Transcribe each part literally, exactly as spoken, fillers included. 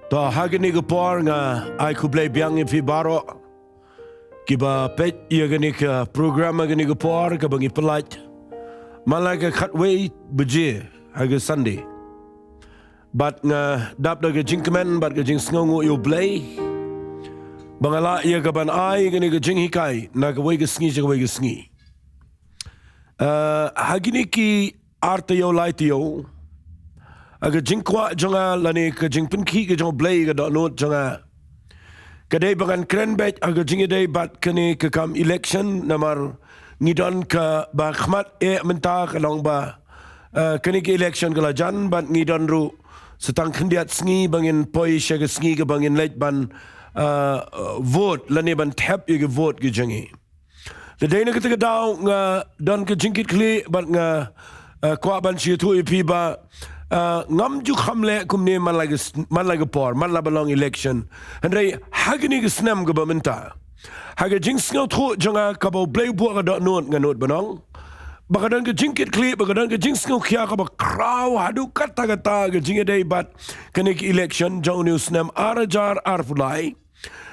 To, ha kane ka por nga ai khublei biang ïa phi baroh kiba peit ïa kane ka program ha kane ka por kaba ngi pynlait man la ka khatwei baje ha ka Sunday. Bad nga dap da ka jingkmen bad ka jingsngewnguh ïa U Blei ba nga lah ïa kaban ai kane ka jinghikai na kawei ka sngi sha kawei ka sngi. Eh, ha kine ki ar taïew lai taïew, ha ka jingkwah jong nga lane ka jingpynkhih ka jong U Blei ka dohnud jong nga ka dei ba ngan kren beit ha ka jingïadei bad kane ka kam election, namar ngi don kaba khmat eh mynta ka long ba, eh, kane ka election ka la jan bad ngi don ruh sa tang khyndiat sngi ba ngin poi sha ka sngi kaba ngin leit ban, eh, vote lane ban thep ïa ka vote ka jong ngi. Te dei na kata ka daw nga don ka jingkitkhlieh bad nga, eh, kwah ban sngewthuh ïa phi ba, eh, ngam ju kham leh kumne man la ka s-, man la ka por, man la ba long election. Hynrei ha kane ka snem kaba mynta, ha ka jingsngewthuh jong nga kaba U Blei u buh ka dohnud, nga nud ban ong ba ka don ka jingkitkhlieh, ba ka don ka jingsngewkhia kaba khraw haduh katta katta ka jingïadei bad kane ka election jong une u snem ar hajar arphew lai.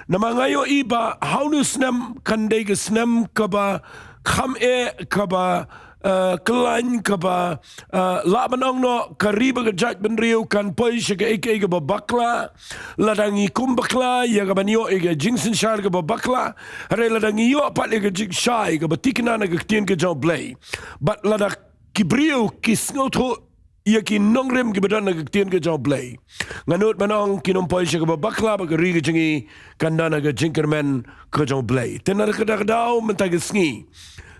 Namar nga ïohi ba ha une u snem kan dei ka snem kaba kham eh, kaba, eh, khlaiñ, kaba, eh, lah ban ong noh ka ri bad ka jaitbynriew kan poi sha kaei kaei kaba bakla. Lada ngi kum bakla ïa kaban ïoh ïa ka jingsynshar kaba bakla, hynrei lada ngi ïoh pat ïa ka jingshai kaba thikna na ka ktien ka jong U Blei, bad lada ki briew ki sngewthuh ïa ki nongrim kiba don ha ka ktien ka jong U Blei, nga nud ban ong kin ym poi sha kaba bakla bad ka ri ka jong ngi kan don ha ka jingkyrmen ka jong U Blei. Te na kata ka daw mynta ka sngi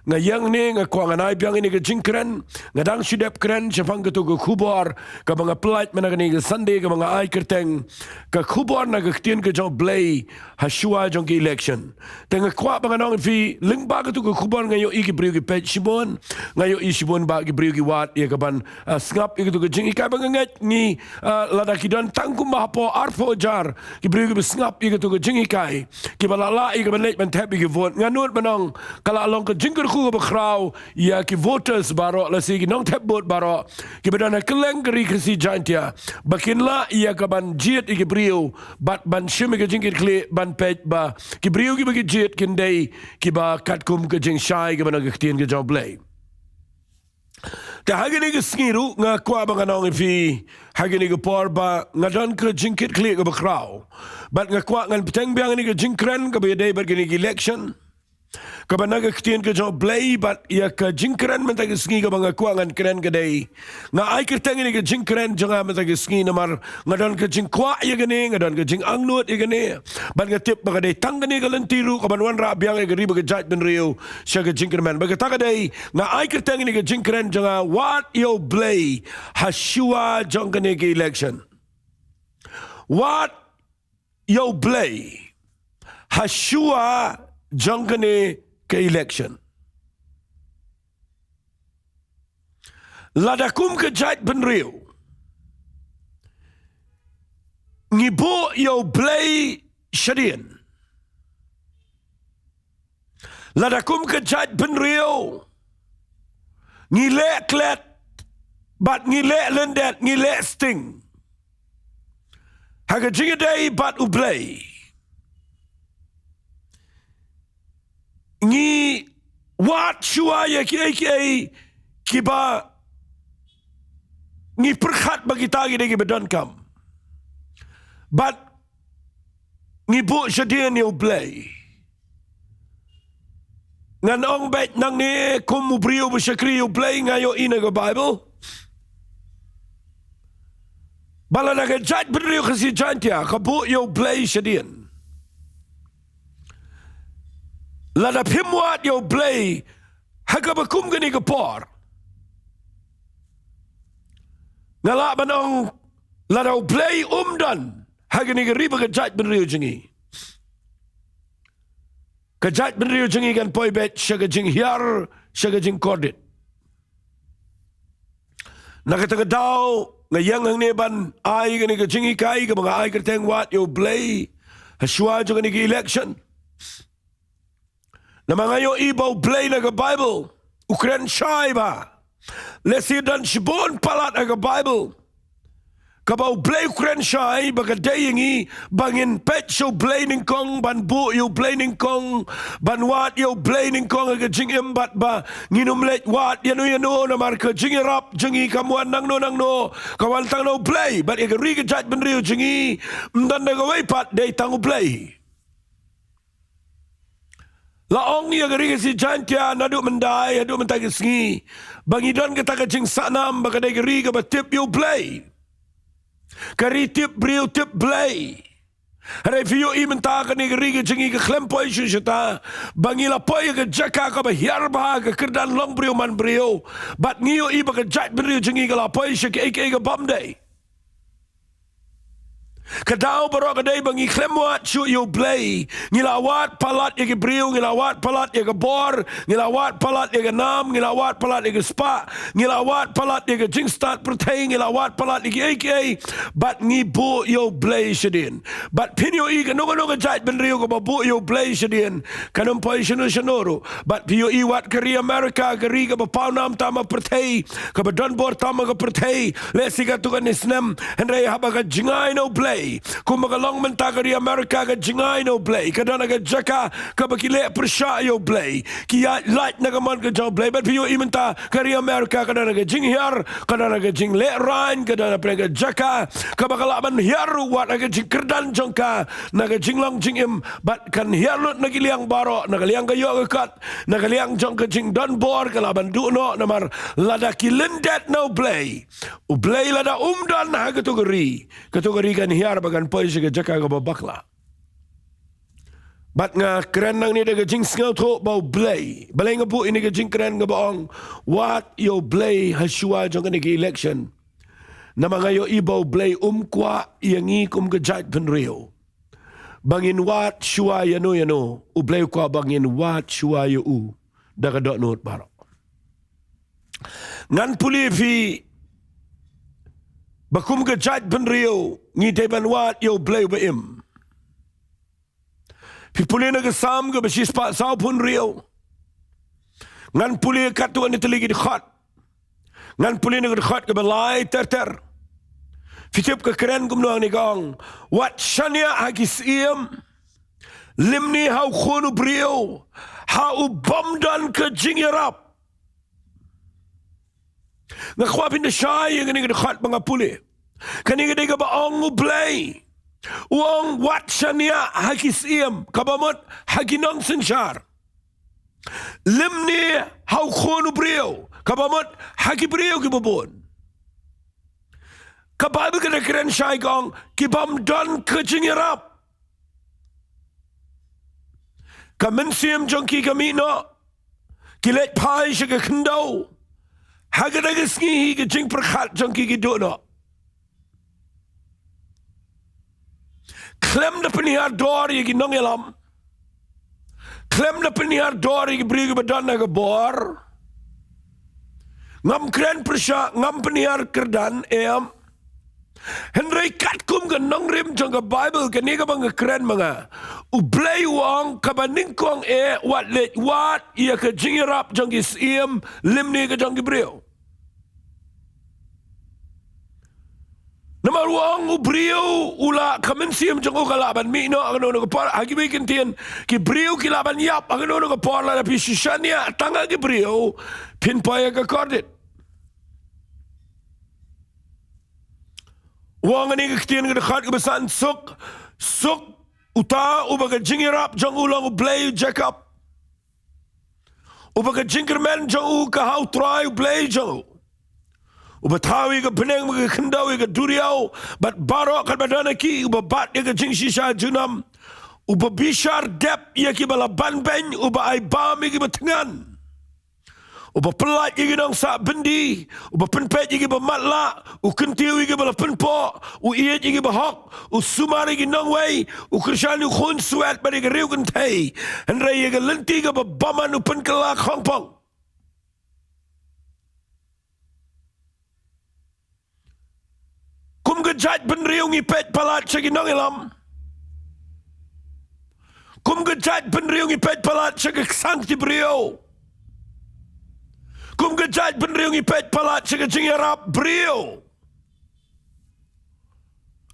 nga ïeng hangne, nga kwah ngan ai biang ïa kane ka jingkren. Nga dang shu dep kren shaphang kato ka khubor kaba nga pynlait mynta kane ka Sunday, kaba nga ai kyrteng ka khubor na ka ktien ka jong U Blei ha shuwa jong ka election. Te nga kwah ba ngan ong ïa phi, lyngba kato ka khubor nga ïohi ki briew ki peit shibun, nga ïohi shibun ba ki briew ki wad ïa kaban, ah, sngap ïa kato ka jinghikai. Ba nga ngeit ngi, ah, lada ki don tang kumba hapoh arphew hajar ki briew kiba sngap ïa kato ka jinghikai, kiba lah lah ïa kaban leit ban thep ïa ki vote, nga nud ban ong ka la long ka jingkyrkhu kaba khraw ïa ki voters baroh, lane ki nongthep vote baroh kiba don ha kylleng ka Ri Khasi Jaiñtia, ba kin lah ïa kaban jied ïa ki briew bad ban shim ïa ka jingkitkhlieh ban peit ba ki briew kiba ki jied kin dei kiba katkum ka jingshai kaba na ka ktien ka jong U Blei. Te ha kane ka sngi ruh nga kwah ba ngan ong ïa phi ha kane ka por ba nga don ka jingkitkhlieh kaba khraw, bad nga kwah ngan bteng biang ïa kane ka jingkren kaba ïadei bad kane ka election, kaba na ka ktien ka jong U Blei. Bad ïa ka jingkren mynta ka sngi kaba nga kwah ngan kren ka dei, nga ai kyrteng ïa kane ka jingkren jong nga mynta ka sngi namar nga don ka jingkwah ïa kane, nga don ka jingangnud ïa kane, bad nga tip ba ka dei tang kane ka lynti ruh kaban wanrah biang ïa ka ri bad ka jaitbynriew sha ka jingkyrmen. Bad kata ka dei, nga ai kyrteng ïa kane ka jingkren jong nga, Wad ïa U Blei ha shuwa jong kane ka election. Wad ïa U Blei ha shuwa jong kane ka election. Lada kum ka jaitbynriew ngi buh ïa U Blei shadien, lada kum ka jaitbynriew ngi leh klet bad ngi leh lyndet, ngi leh sting ha ka jingïadei bad U Blei, ngi wad shuwa ïa kiei kiei kiba ngi pyrkhat ba kita ki dei kiba donkam, bad ngi buh shadien ïa U Blei. Ngan ong beit nangne kum u briew ba shakri ïa U Blei, nga ïohi na ka Baibl ba lada ka jaitbynriew Khasi Jaiñtia ka buh ïa U Blei shadien, lada phim wad ïa U Blei ha kaba kum kane ka por, nga lah ban ong lada U Blei um don ha kane ka ri bad ka jaitbynriew jong ngi, ka jaitbynriew jong ngi kan poi beit sha ka jinghiar, sha ka jingkordit. Na kata ka daw nga ïeng hangne ban ai kane ka jinghikai kaba nga ai kyrteng Wad ïa U Blei ha shuwa jong kane ka election. Namar nga ïohi ba U Blei na ka Baibl u kren shai bha. Lehse don shibun palat ha ka Baibl Kaba U Blei u kren shai ba ka dei ïa ngi ba ngin peit sha U Blei nyngkong, ban buh ïa U Blei nyngkong, ban wad ïa U Blei nyngkong ha ka jingim, bad ba ngin ym leit wad ïano ïano, namar ka jingïarap jong ngi kam wan nangno nangno, ka wan tang na U Blei, bad ïa ka ri ka jaitbynriew jong ngi ym don da kawei pat, dei tang U Blei. La ong ïa ka ri Khasi Jaintia naduh mynta haduh mynta ka sngi ba ngi don kata ka jingsahnam ba ka dei ka ri kaba tip ïa U Blei, ka ri tip briew tip Blei. Hynrei phi ïohi mynta kane ka ri ka jong ngi ka khlem poi shuh shata, ba ngi la poi ha ka jaka kaba hiar bha ha ka kyrdan long briew man briew, bad ngi ïohi ba ka jaitbynriew jong ngi ka la poi sha kaei kaei kaba ym dei. Ka daw baroh ka dei ba ngi khlem wad shuh ïa U Blei. Ngi la wad palat ïa ki briew, ngi la wad palat ïa ka bor, ngi la wad palat ïa ka nam, ngi la wad palat ïa ka spah, ngi la wad palat ïa ka jingstad pyrthei, ngi la wad palat ïa kiei kiei, bad ngi buh ïa U Blei shadien. Bad phin ïohi kano kano ka jaitbynriew kaba buh ïa U Blei shadien, kan ym poi shano shano ruh. Bad phi ïohi wat ka ri America, ka ri kaba pawnam tam ha pyrthei, kaba don bor tam ha ka pyrthei, lehse katto katne snem, hynrei haba ka jngai na U Blei, kumba ka long mynta ka ri America, ka jngai na U Blei, ka don ha ka jaka kaba ki leh pyrshah ïa U Blei, ki ïaid lait na ka mon ka jong U Blei. Bad phi ïohi mynta ka ri America ka don ha ka jinghiar, ka don ha ka jinglehraiñ, ka don ha pdeng ka jaka kaba ka lah ban hiar ruh wat ha ka jingkyrdan jong ka na ka jinglong jingim, bad kan hiar lut na ki liang baroh, na ka liang ka ïoh ka kot, na ka liang jong ka jingdon bor, ka lah ban duh noh, namar lada ki lyndet na U Blei, U Blei lada um don ha kato ka ri, kato ka ri kan hiar ba kan poi sha ka jaka kaba bakla. Bad nga kren nangne da ka jingsngewthuh ba U Blei, balei nga buh ïa kane ka jingkren kaba ong wat ïa U Blei ha shuwa jong kane ka election. Namar nga ïohi ba U Blei um kwah ïa ngi kum ka jaitbynriew ba ngin wad shuwa ïano ïano, U Blei u kwah ba ngin wad shuwa ïa u da ka dohnud baroh. Ngan pule phi ba kum ka jaitbynriew ngi dei ban wad ïa U Blei uba im. Phi pule na ka Salm kaba shispah sawphew hynriew. Ngan pule katto katne tylli ki dkhot. Ngan pule na ka dkhot kaba lai ter ter. Phi tip ka kren kumno hangne, ka ong, wat shaniah ha ki syiem, lymne ha u khun u briew, ha u bym don ka jingïarap. Nga kwah phin da shai ïa kane ka dkhot ba nga pule. Kane ka dei kaba ong U Blei. U ong wat shaniah ha ki syiem, kaba mut ha ki nongsynshar, lymne ha u khun u briew, kaba mut ha ki briew kiba bun. Ka Baibl ka da kren shai, ka ong ki bym don ka jingïarap. Ka mynsiem jong ki ka mih noh, ki leit phai sha ka khyndew. Ha kata ka sngi hi ka jingpyrkhat jong ki ki duh noh. Khlem da pynhiar dor ïa ki nongïalam, khlem da pynhiar dor ïa ki briew kiba don ha ka bor. Ngam kren pyrshah, ngam pynhiar kyrdan, em. Hynrei katkum ka nongrim jong ka Baibl kane kaba nga kren ma nga, U Blei u ong kaba nyngkong eh wat leit wad ïa ka jingïarap jong ki syiem lymne ka jong ki briew. Namar u ong u briew u lah, ka mynsiem jong u ka lah ban mih noh ha kano kano ka por. Ha kiwei ki ktien, ki briew ki lah ban ïap ha kano kano ka por. Lada phi shu shaniah tang ha ki briew, phin poi ha ka kordit. U ong ha kane ka ktien ka dkhot kaba san, suk, suk uta uba ka jingïarap jong u long U Blei u Jakob, uba ka jingkyrmen jong u ka ha U Trai U Blei jong u, uba thaw ïa ka bneng bad ka khyndew, ïa ka duriaw bad baroh katba don ha ki, uba bat ïa ka jingshisha junom, uba bishar dep ïa kiba la banbeiñ, uba ai bam ïa kiba thngan, uba pyllait ïa ki nongsah byndi, uba pynpeit ïa kiba matlah, u kyntiew ïa kiba la pynpoh, u ïeit ïa kiba hok, u sumar ïa ki nongwei, u kyrshan ïa u khunswet bad ïa ka riewkynthei, hynrei ïa ka lynti kaba bymman u pynkylla khongpong. Kum ka jaitbynriew ngi peit palat sha ki nongïalam. Kum ka jaitbynriew ngi peit palat sha ka ksangkti briew. Kum ka jaitbynriew ngi peit palat sha ka jingïarap briew.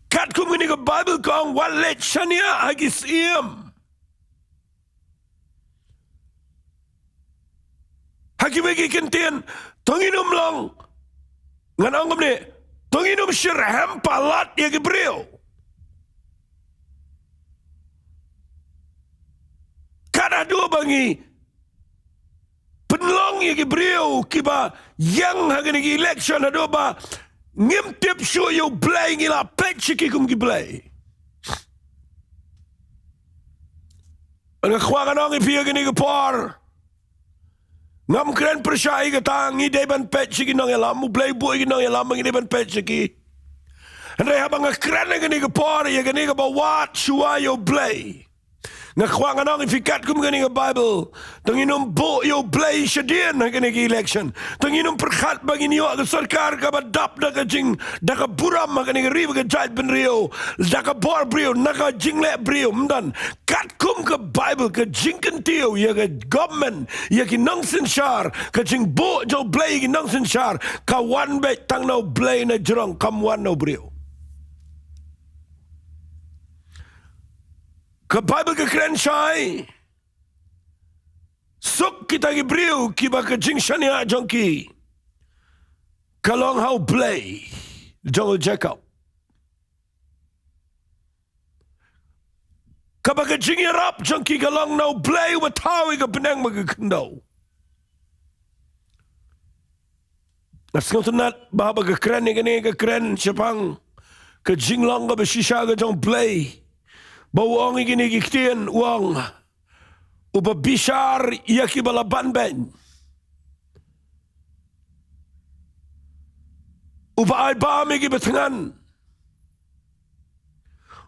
Katkum kane ka Baibl ka ong wat leit shaniah ha ki syiem. Ha kiwei ki kyntien, to ngin ym long, ngan ong kumne, to ngin ym shyrkhei palat ïa ki briew. Kat haduh ba ngi pynlong ïa ki briew kiba ïeng ha kine ki election, haduh ba ngim tip shuh ïa U Blei, ngi la peit sha ki kum ki blei. Nga kwah ngan ong ïa phi ha kine ki por, ngam kren pyrshah ïa kata, ngi dei ban peit sha ki nongïalam, U Blei buh ïa ki nongïalam, ngi dei ban peit sha ki. Hynrei haba nga kren ha kine ki por ïa kane kaba wad shuwa ïa U Blei, nga kwah ngan ong ïa phi katkum kane ka Baibl, to ngin ym buh ïa U Blei shadien ha kane ka election. To ngin ym pyrkhat ba ngin ïoh ka sorkar kaba dap da ka jing, da ka burom ha kane ka ri bad ka jaitbynriew, da ka bor briew, na ka jingleh briew, ym don. Katkum ka Baibl, ka jingkyntiew ïa ka government, ïa ki nongsynshar, ka jingbuh jong U Blei ïa ki nongsynshar, ka wan beit tang na U Blei na jrong, kam wan na u briew. Ka Baibl ka kren shai, suk kita ki briew kiba ka jingshaniah jong ki ka long ha U Blei jong u Jakob, kaba ka jingïarap jong ki ka long na U Blei uba thaw ïa ka bneng bad ka khyndew. Nga sngewtynnat ba haba ka kren ïa kane, ka kren shaphang ka jinglong kaba shisha ka jong U Blei, ba u ong ïa kine ki ktien, u ong, uba bishar ïa kiba la banbeiñ, uba ai bam ïa kiba thngan,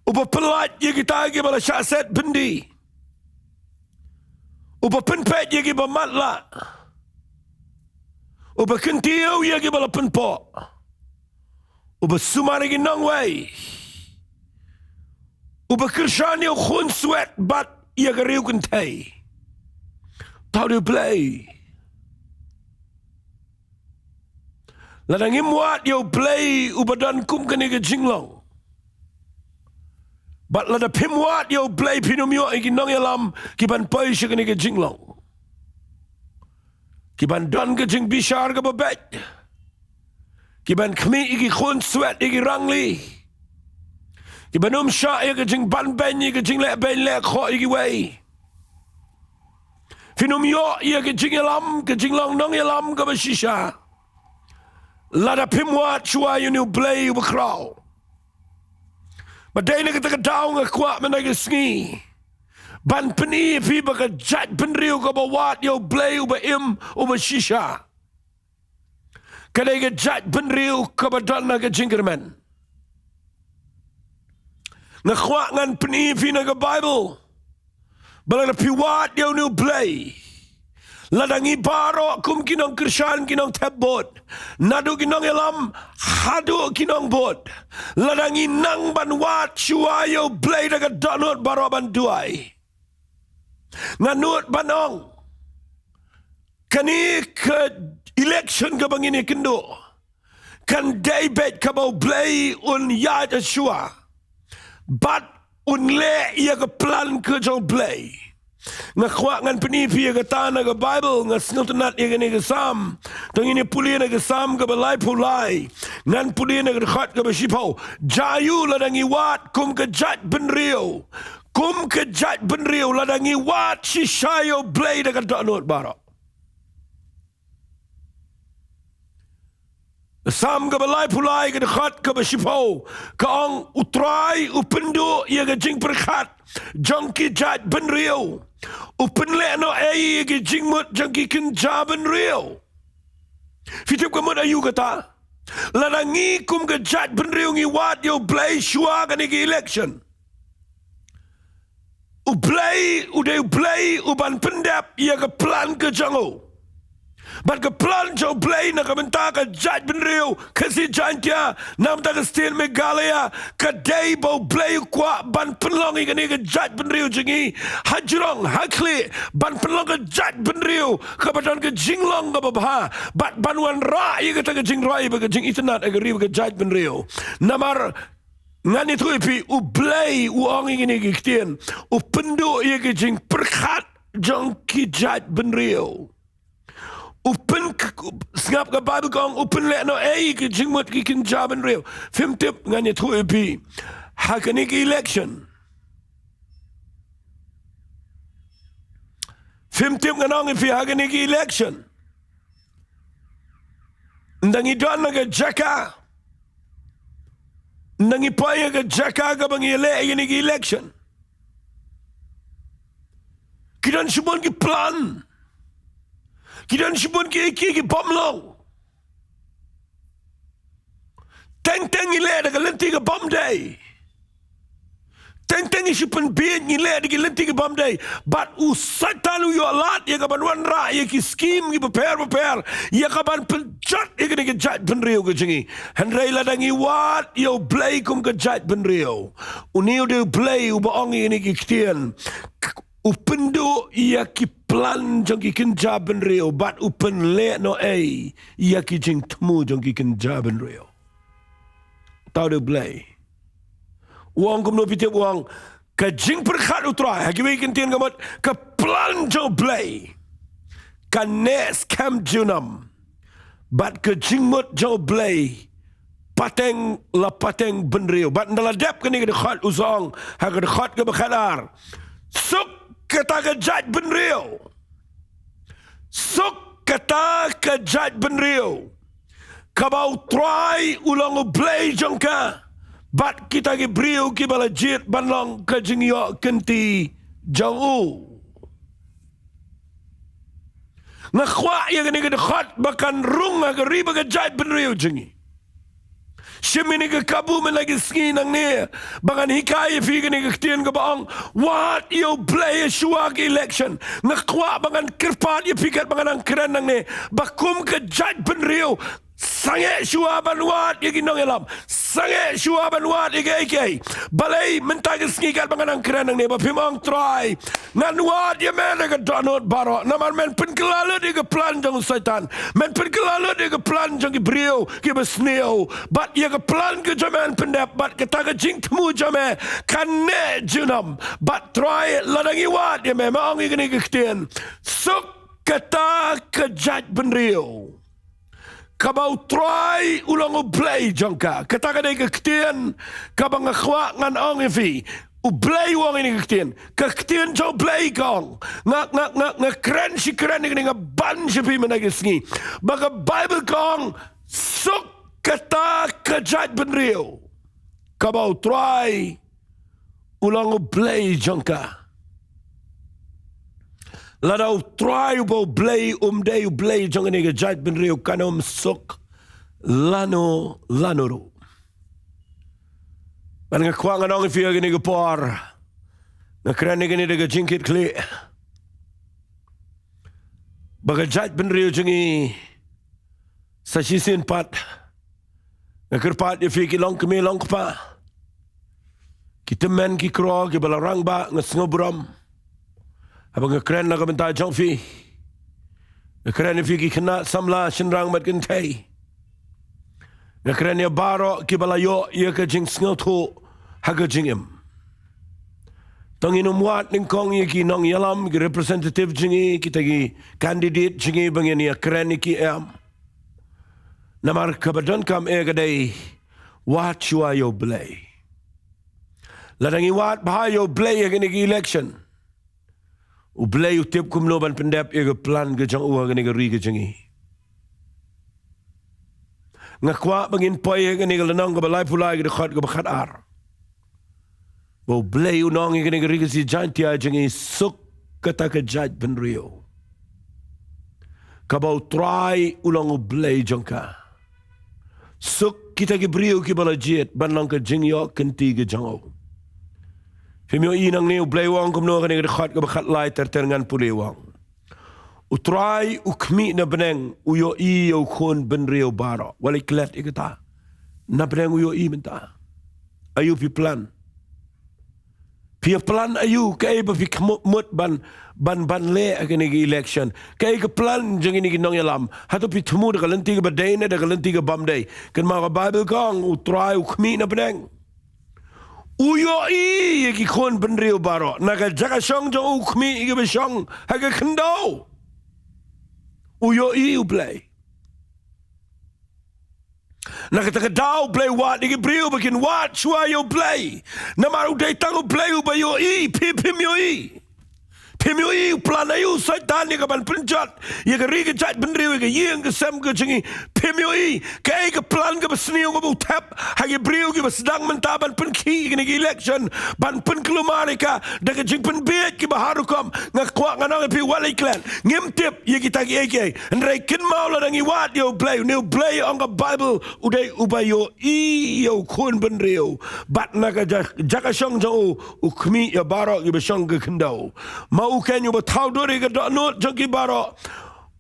uba pyllait ïa kita kiba la shah set byndi, uba pynpeit ïa kiba matlah, uba kyntiew ïa kiba la pynpoh, uba sumar ïa ki nongwei, uba kyrshan ïa u khunswet bad ïa ka riew kynthei. Thaw da U Blei. Lada ngim wad ïa U Blei uba don kum kane ka jinglong, bad lada phim wad ïa U Blei, phin ym ïoh ïa ki nongïalam ki ban poi sha kane ka jinglong, ki ban don ka jingbishar kaba beit, ki ban khmih ïa ki khunswet, ïa ki rangli, ki ban ym shah ïa ka jingbanbeiñ, ïa ka jingleh beiñ leh khoh ïa kiwei. Phin ym ïoh ïa ka jingïalam, ka jinglong nongïalam kaba shisha, lada phim wad shuwa ïa une U Blei uba khraw. Bad dei na kata ka daw nga kwah mynta ka sngi ban pyni ïa phi ba ka jaitbynriew kaba wad ïa U Blei uba im, uba shisha, ka dei ka jaitbynriew kaba don na ka jingkyrmen. Nga kwah ngan pyni ïa phi na ka Baibl ba lada phi wad ïa une U Blei, lada ngi baroh kum ki nongkyrshan, ki nongthep vote, naduh ki nongïalam haduh ki nongbud, lada ngi nang ban wad shuwa ïa U Blei da ka dohnud baroh ban duwai, nga nud ban ong, kane ka election kaba ngin ïakynduh kan dei beit kaba U Blei un ïaid shuwa bad un leh ïa ka plan ka jong U Blei. Nga kwah ngan pyni ïa phi ïa kata na ka Baibl. Nga sngewtynnat ïa kane ka Salm. To ngin ïa pule na ka Salm kaba laiphew lai, ngan pule na ka dkhot kaba shiphew. Jia ïa u, lada ngi wad kum ka jaitbynriew, kum ka jaitbynriew, lada ngi wad shisha ïa U Blei da ka dohnud baroh. Salm kaba laiphew lai, ka dkhot kaba shiphew, ka ong, U Trai u pynduh ïa ka jingpyrkhat jong ki jaitbynriew, u pynlehnohei ïa ki jingmut jong ki kynja bynriew. Phi tip ka mut aïu kata? Lada ngi kum ka jaitbynriew ngi wad ïa U Blei shuwa kane ka election, U Blei u dei U Blei u ban pyndep ïa ka plan ka jong u. Bad ka plan jong U Blei na ka bynta ka jaitbynriew Khasi Jaiñtia, na ka bynta ka state Meghalaya, ka dei ba U Blei u kwah ban pynlong ïa kane ka jaitbynriew jong ngi ha jrong, ha khlieh, ban pynlong ka jaitbynriew kaba don ka jinglong kaba bha, bad ban wanrah ïa kata ka jingroi bad ka jingitynnad ha ka ri bad ka jaitbynriew. Namar Ngan ïathuh ïa phi, U Blei u ong ïa kine ki ktien, u pynduh ïa ki jingpyrkhat jong ki jait bynriew. U pyn, sngap, ka Bible ka ong u pynleh noh ei ki jingmut ki kynja bynriew. Phim tip, ngan ïathuh ïa phi, ha kane ka election. Phim tip, ngan ong ïa phi, ha kane ka election. Ynda ngi don ha ka jaka, ynda ngi poi ha ka jaka kaba ngi leh ïa kane ka election, ki don shibun ki plan, ki don shibun ki, ki, ki bym long. Teng teng ngi leh da ka lynti ka bym dei. Teng teng ngi shu pynbieit, ngi leh da ki lynti ki bym dei. Bad u Soitan u ïoh lad ïa ka ban wanrah ïa ki skim ki bapher bapher, ïa ka ban pynjot ïa kane ka jait bynriew ka jong ngi. Hynrei lada ngi wad ïa U Blei kum ka jait bynriew, une u dei U Blei uba ong ïa kine ki ktien. U pynduh ïa ki plan jong ki kynja bynriew bad u pynleh noh ei ïa ki jingthmu jong ki kynja bynriew. Uta u dei U Blei. U ong kumno, phi tip, u ong, ka jingpyrkhat U Trai, ha kiwei ki ktien ka mut, ka plan jong U Blei ka neh skhem junom. Bad ka jingmut jong U Blei pateng la pateng bynriew. Bad ynda la dep kane ka dkhot, u sa ong ha ka dkhot kaba khatar, suk kata ka jait bynriew. Suk kata ka jait bynriew kaba U Trai u long U Blei jong ka, bad kita ki briew kiba la jied ban long ka jingïoh kynti jong u. Nga kwah ïa kane ka dkhot ba kan rung ha ka ri bad ka jait bynriew jong ngi. Shim ïa kane ka kabu mynta ki sngi nangne, ba ngan hikai ïa phi kane ka ktien kaba ong, wad ïa U Blei shuwa ka election. Nga kwah ba ngan kyrpad ïa phi katba ngan nang kren nangne, ba kum ka jait bynriew, sangeh shuwa ban wad ïa ki nongïalam, sangeh shuwa ban wad ïa kiei kiei. Balei mynta ki sngi katba ngan nang kren nangne, ba phim ong, Trai, ngan wad ïa me da ka dohnud baroh, namar men pynkylla lut ïa ka plan jong u Soitan, men pynkylla lut ïa ka plan jong ki briew kiba sniew, bad ïa ka plan ka jong me ngan pyndep, bad kata ka jingthmu jong me kan neh junom. Bad Trai, lada ngi wad ïa me, me ong ïa kane ka ktien, suk kata ka jait bynriew kaba U Trai u long U Blei jong ka. Kata ka dei ka ktien kaba nga kwah ngan ong ïa phi. U Blei u ong ïa kane ka ktien. Ka ktien jong U Blei ka ong. Nga, nga, nga, nga kren shi kren ïa kane, nga ban sha phi mynta ki sngi, ba ka Baibl ka ong, suk kata ka jait bynriew kaba U Trai u long U Blei jong ka. Lada U Trai uba U Blei um dei U Blei jong kane ka jait bynriew, kan ym suk lano lano ruh. Bad nga kwah ngan ong ïa phi ha kane ka por, nga kren ïa kane da ka jingkitkhlieh, ba ka jait bynriew jong ngi sa shisien pat, nga kyrpad ïa phi ki longkmie longkpa, ki tymmen ki kro kiba la rangbah, nga sngewburom haba nga kren na ka bynta jong phi. Nga kren ïa phi ki khynnah samla shynrang bad kynthei. Nga kren ïa baroh kiba la ïoh ïa ka jingsngewthuh ha ka jingim. To ngin ym wad nyngkong ïa ki nongïalam, ki representative jong ngi, kita ki candidate jong ngi ba ngin ïa kren ïa ki, em. Namar kaba donkam eh ka dei, wad shuwa ïa U Blei. Lada ngi wad bha ïa U Blei ha kane ka election, U Blei u tip kumno ban pyndep ïa ka plan ka jong u ha kane ka ri ka jong ngi. Nga kwah ba ngin poi ha kane ka lynnong kaba laiphew lai, ka dkhot kaba khatar, ba U Blei un ong ïa kane ka ri Khasi Jaiñtia jong ngi, suk kata ka jait bynriew kaba U Trai u long U Blei jong ka. Suk kita ki briew kiba la jied ban long ka jingïoh kynti ka jong u. Phim ïohi nangne U Blei u ong kumno ha kane ka dkhot kaba khatlai ter ter, ngan pule, u ong, U Trai u khmih na bneng, u ïohi ïa u khun bynriew baroh. Wat la klet ïa kata. Na bneng u ïohi mynta. Aïu phi plan? Phi ïa plan aïu, kaei ba phi khmut ban, ban, ban leh ha kane ka election? Kaei ka plan jong kine ki nongïalam? Hato phi thmu da ka lynti kaba dei ne da ka lynti ka bym dei? Kynmaw, ka Baibl ka ong U Trai u khmih na bneng. U ïohi ïa ki khun bynriew baroh. Na ka jaka shong jong u khmih ïa kiba shong ha ka khyndew. U ïohi U Blei. Na kata ka daw U Blei u wad ïa ki briew ba kin wad shuwa ïa U Blei. Namar u dei tang U Blei uba ïohi, phi phim ïohi. Phim ïohi u plan aïu u Soitan ïa kaban pynjot ïa ka ri ka jaitbynriew, ïa ka ïing ka sem ka jong ngi. Phim ïohi kaei ka plan kaba sniew kaba u thep ha ki briew kiba sdang mynta ban pynkhih ïa kine ki election, ban pynkulmar ïa ka da ka jingpynbieit kiba har rukom. Nga kwah ngan ong ïa phi, wat leit klet, ngim tip ïa kita kiei kiei. Hynrei kynmaw, lada ngi wad ïa U Blei, une U Blei, ong ka Baibl, u dei uba ïohi ïa u khun bynriew. Bad na ka ja-, jaka shong jong u, u khmih ïa baroh kiba shong ha ka khyndew. Ma u keiñ uba thaw dur ïa ka dohnud jong ki baroh,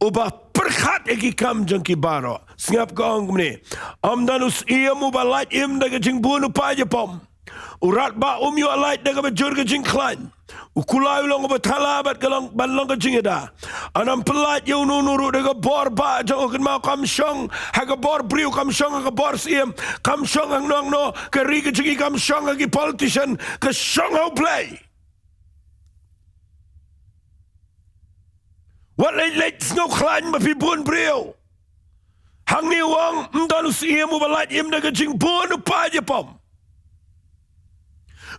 uba pyrkhat ïa ki kam jong ki baroh. Sngap, ka ong kumne: Ym don u syiem uba lait im da ka jingbun u paid ïapom. U radbah um ïoh lait da kaba jur ka jingkhlaiñ. U kulai u long uba thala bad ka long, ban long ka jingïada. Ym pynlait ïa uno uno ruh da ka bor bah jong u, kynmaw, kam shong ha ka bor briew, kam shong ha ka bor syiem, kam shong hangno hangno, ka ri ka jong ngi kam shong ha ki politician, ka shong ha U Blei. Wat leit leit sngewkhlaiñ ba phi bun briew. Hangne u ong, ym don u syiem uba lait im da ka jingbun u paid ïapom.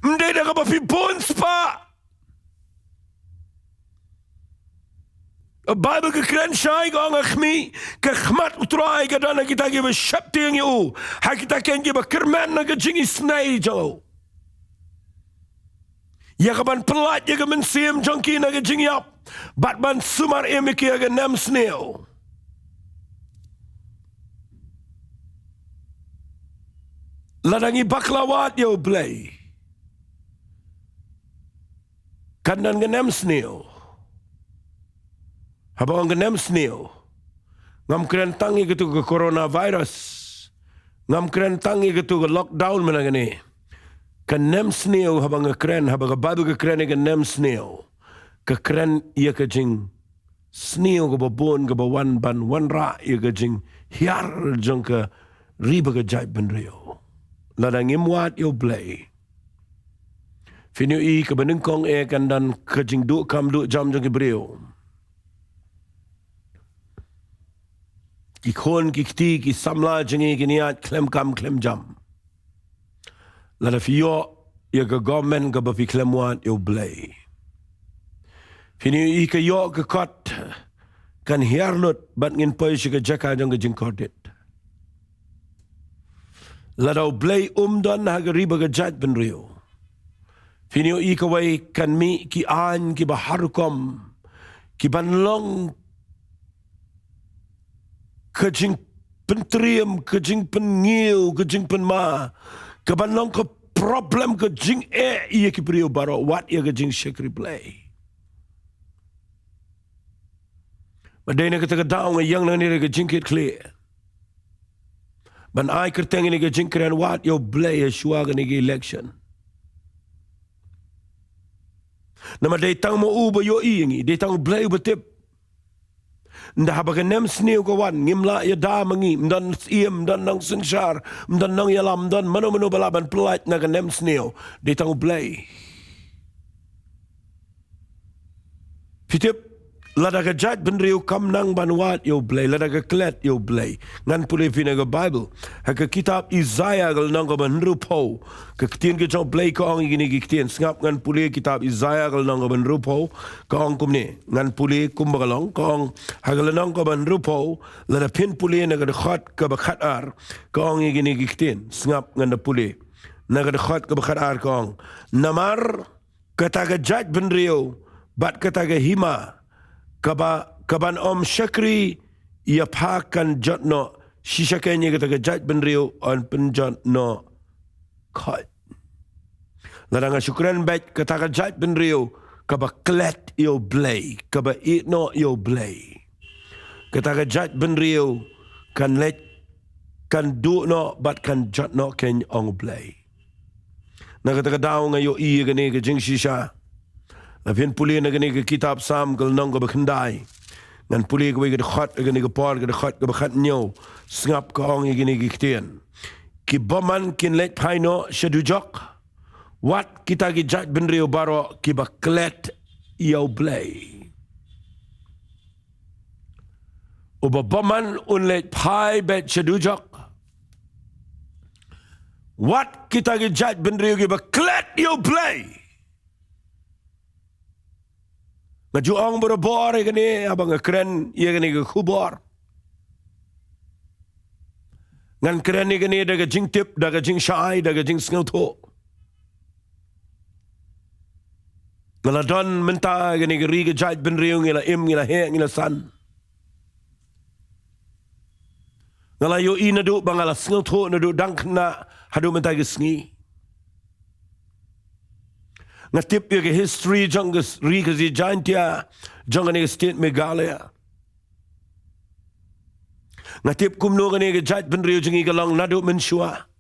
Ym dei da kaba phi bun spah. Ka Baibl ka kren shai, ka ong, ha khmih, ka khmat U Trai ka don ha kita kiba sheptieng ïa u, ha kita keiñ kiba kyrmen na ka jingisynei jong u, ïa kaban pynlait ïa ka mynsiem jong ki na ka jingïap, bad ban sumar im ïa ki ha ka nemsniew. Lada ngi bakla wad ïa U Blei, kan don ka nemsniew. Haba ong ka nemsniew, ngam kren tang ïa katu ka coronavirus. Ngam kren tang ïa katu ka lockdown mynta kane. Ka nemsniew, haba nga kren, haba ka Baibl ka kren ïa ka nemsniew, ka kren ïa ka jingsniew kaba bun kaba wan ban wanrah ïa ka jinghiar jong ka ri bad ka jaitbynriew. Lada ngim wad ïa U Blei, phin ïohi kaba nyngkong eh kan don ka jingduh kam duh jam jong ki briew. Ki khun ki kti ki samla jong ngi kin ïaid khlem kam khlem jam. Lada phi ïoh ïa ka government kaba phi khlem wad ïa U Blei, phin ïohi ka ïoh ka kot kan hiar lut bad ngin poi sha ka jaka jong ka jingkordit. Lada U Blei um don ha ka ri bad ka jaitbynriew, phin ïohi kawei kan mih ki aiñ kiba har rukom, kiban long ka jingpyntriem, ka jingpyngiew, ka jingpynma, kaban long ka problem, ka jingeh ïa ki briew baroh, wat ïa ka jingshakri Blei. Bad dei na kata ka daw nga ïeng nangne da ka jingkitkhlieh ban ai kyrteng ïa kane ka jingkren, wad ïa U Blei shuwa kane ka election. Namar dei tang ma u ba ïohi ïa ngi, dei tang U Blei uba tip. Ynda haba ka nemsniew ka wan, ngim lah ïada ma ngi, ym don syiem, ym don nongsynshar, ym don nongïalam, ym don mano mano ba lah ban pynlait na ka nemsniew. Dei tang U Blei. Phi tip, lada ka jaitbynriew kam nang ban wad ïa U Blei, lada ka klet ïa U Blei. Ngan pule ïa phi na ka Baibl, ha ka kitab Isaïah ka lynnong kaba hynriewphew. Ka ktien ka jong U Blei ka ong ïa kine ki ktien. Sngap, ngan pule kitab Isaïah ka lynnong kaba hynriewphew, ka ong kumne. Ngan pule kumba ka long, ka ong ha ka lynnong kaba hynriewphew, lada phin pule na ka dkhot kaba khatar, ka ong ïa kine ki ktien. Sngap, ngan da pule. Na ka dkhot kaba khatar ka ong: Namar kata ka jaitbynriew bad kata ka hima kaba, kaban ym shakri ïa pha kan jot noh, shisha keiñ ïa kata ka jaitbynriew yn pynjot noh khoit. Lada nga shu kren beit, kata ka jaitbynriew kaba klet ïa U Blei, kaba ïehnoh ïa U Blei, kata ka jaitbynriew kan leit, kan duh noh bad kan jot noh keiñ, ong U Blei. Na kata ka daw nga ïohi ïa kane ka jingshisha. Lada phin pule na kane ka kitab Salm ka lynnong kaba khyndai, ngan pule kawei ka dkhot ha kane ka por, ka dkhot kaba khathynñiew. Sngap, ka ong ïa kine ki ktien: Ki bymman kin leit phai noh sha dujok, Wat kita ki jaitbynriew baroh kiba klet ïa U Blei. Uba bymman un leit phai beit sha dujok. Wat kita ki jaitbynriew kiba klet ïa U Blei. Nga ju ong barabor ïa kane, haba nga kren ïa kane ka khubor. Ngan kren ïa kane da ka jingtip, da ka jingshai, da ka jingsngewthuh. Nga la don mynta ha kane ka ri ka jaitbynriew, ngi la im, ngi la heh, ngi la san. Nga la ïohi naduh ba nga la sngewthuh naduh dang khynnah haduh mynta ka sngi. Nga tip ïa ka history jong ka s-, ri Khasi Jaintia, jong kane ka state Meghalaya. Nga tip kumno kane ka jaitbynriew jong ngi ka long naduh mynshuwa.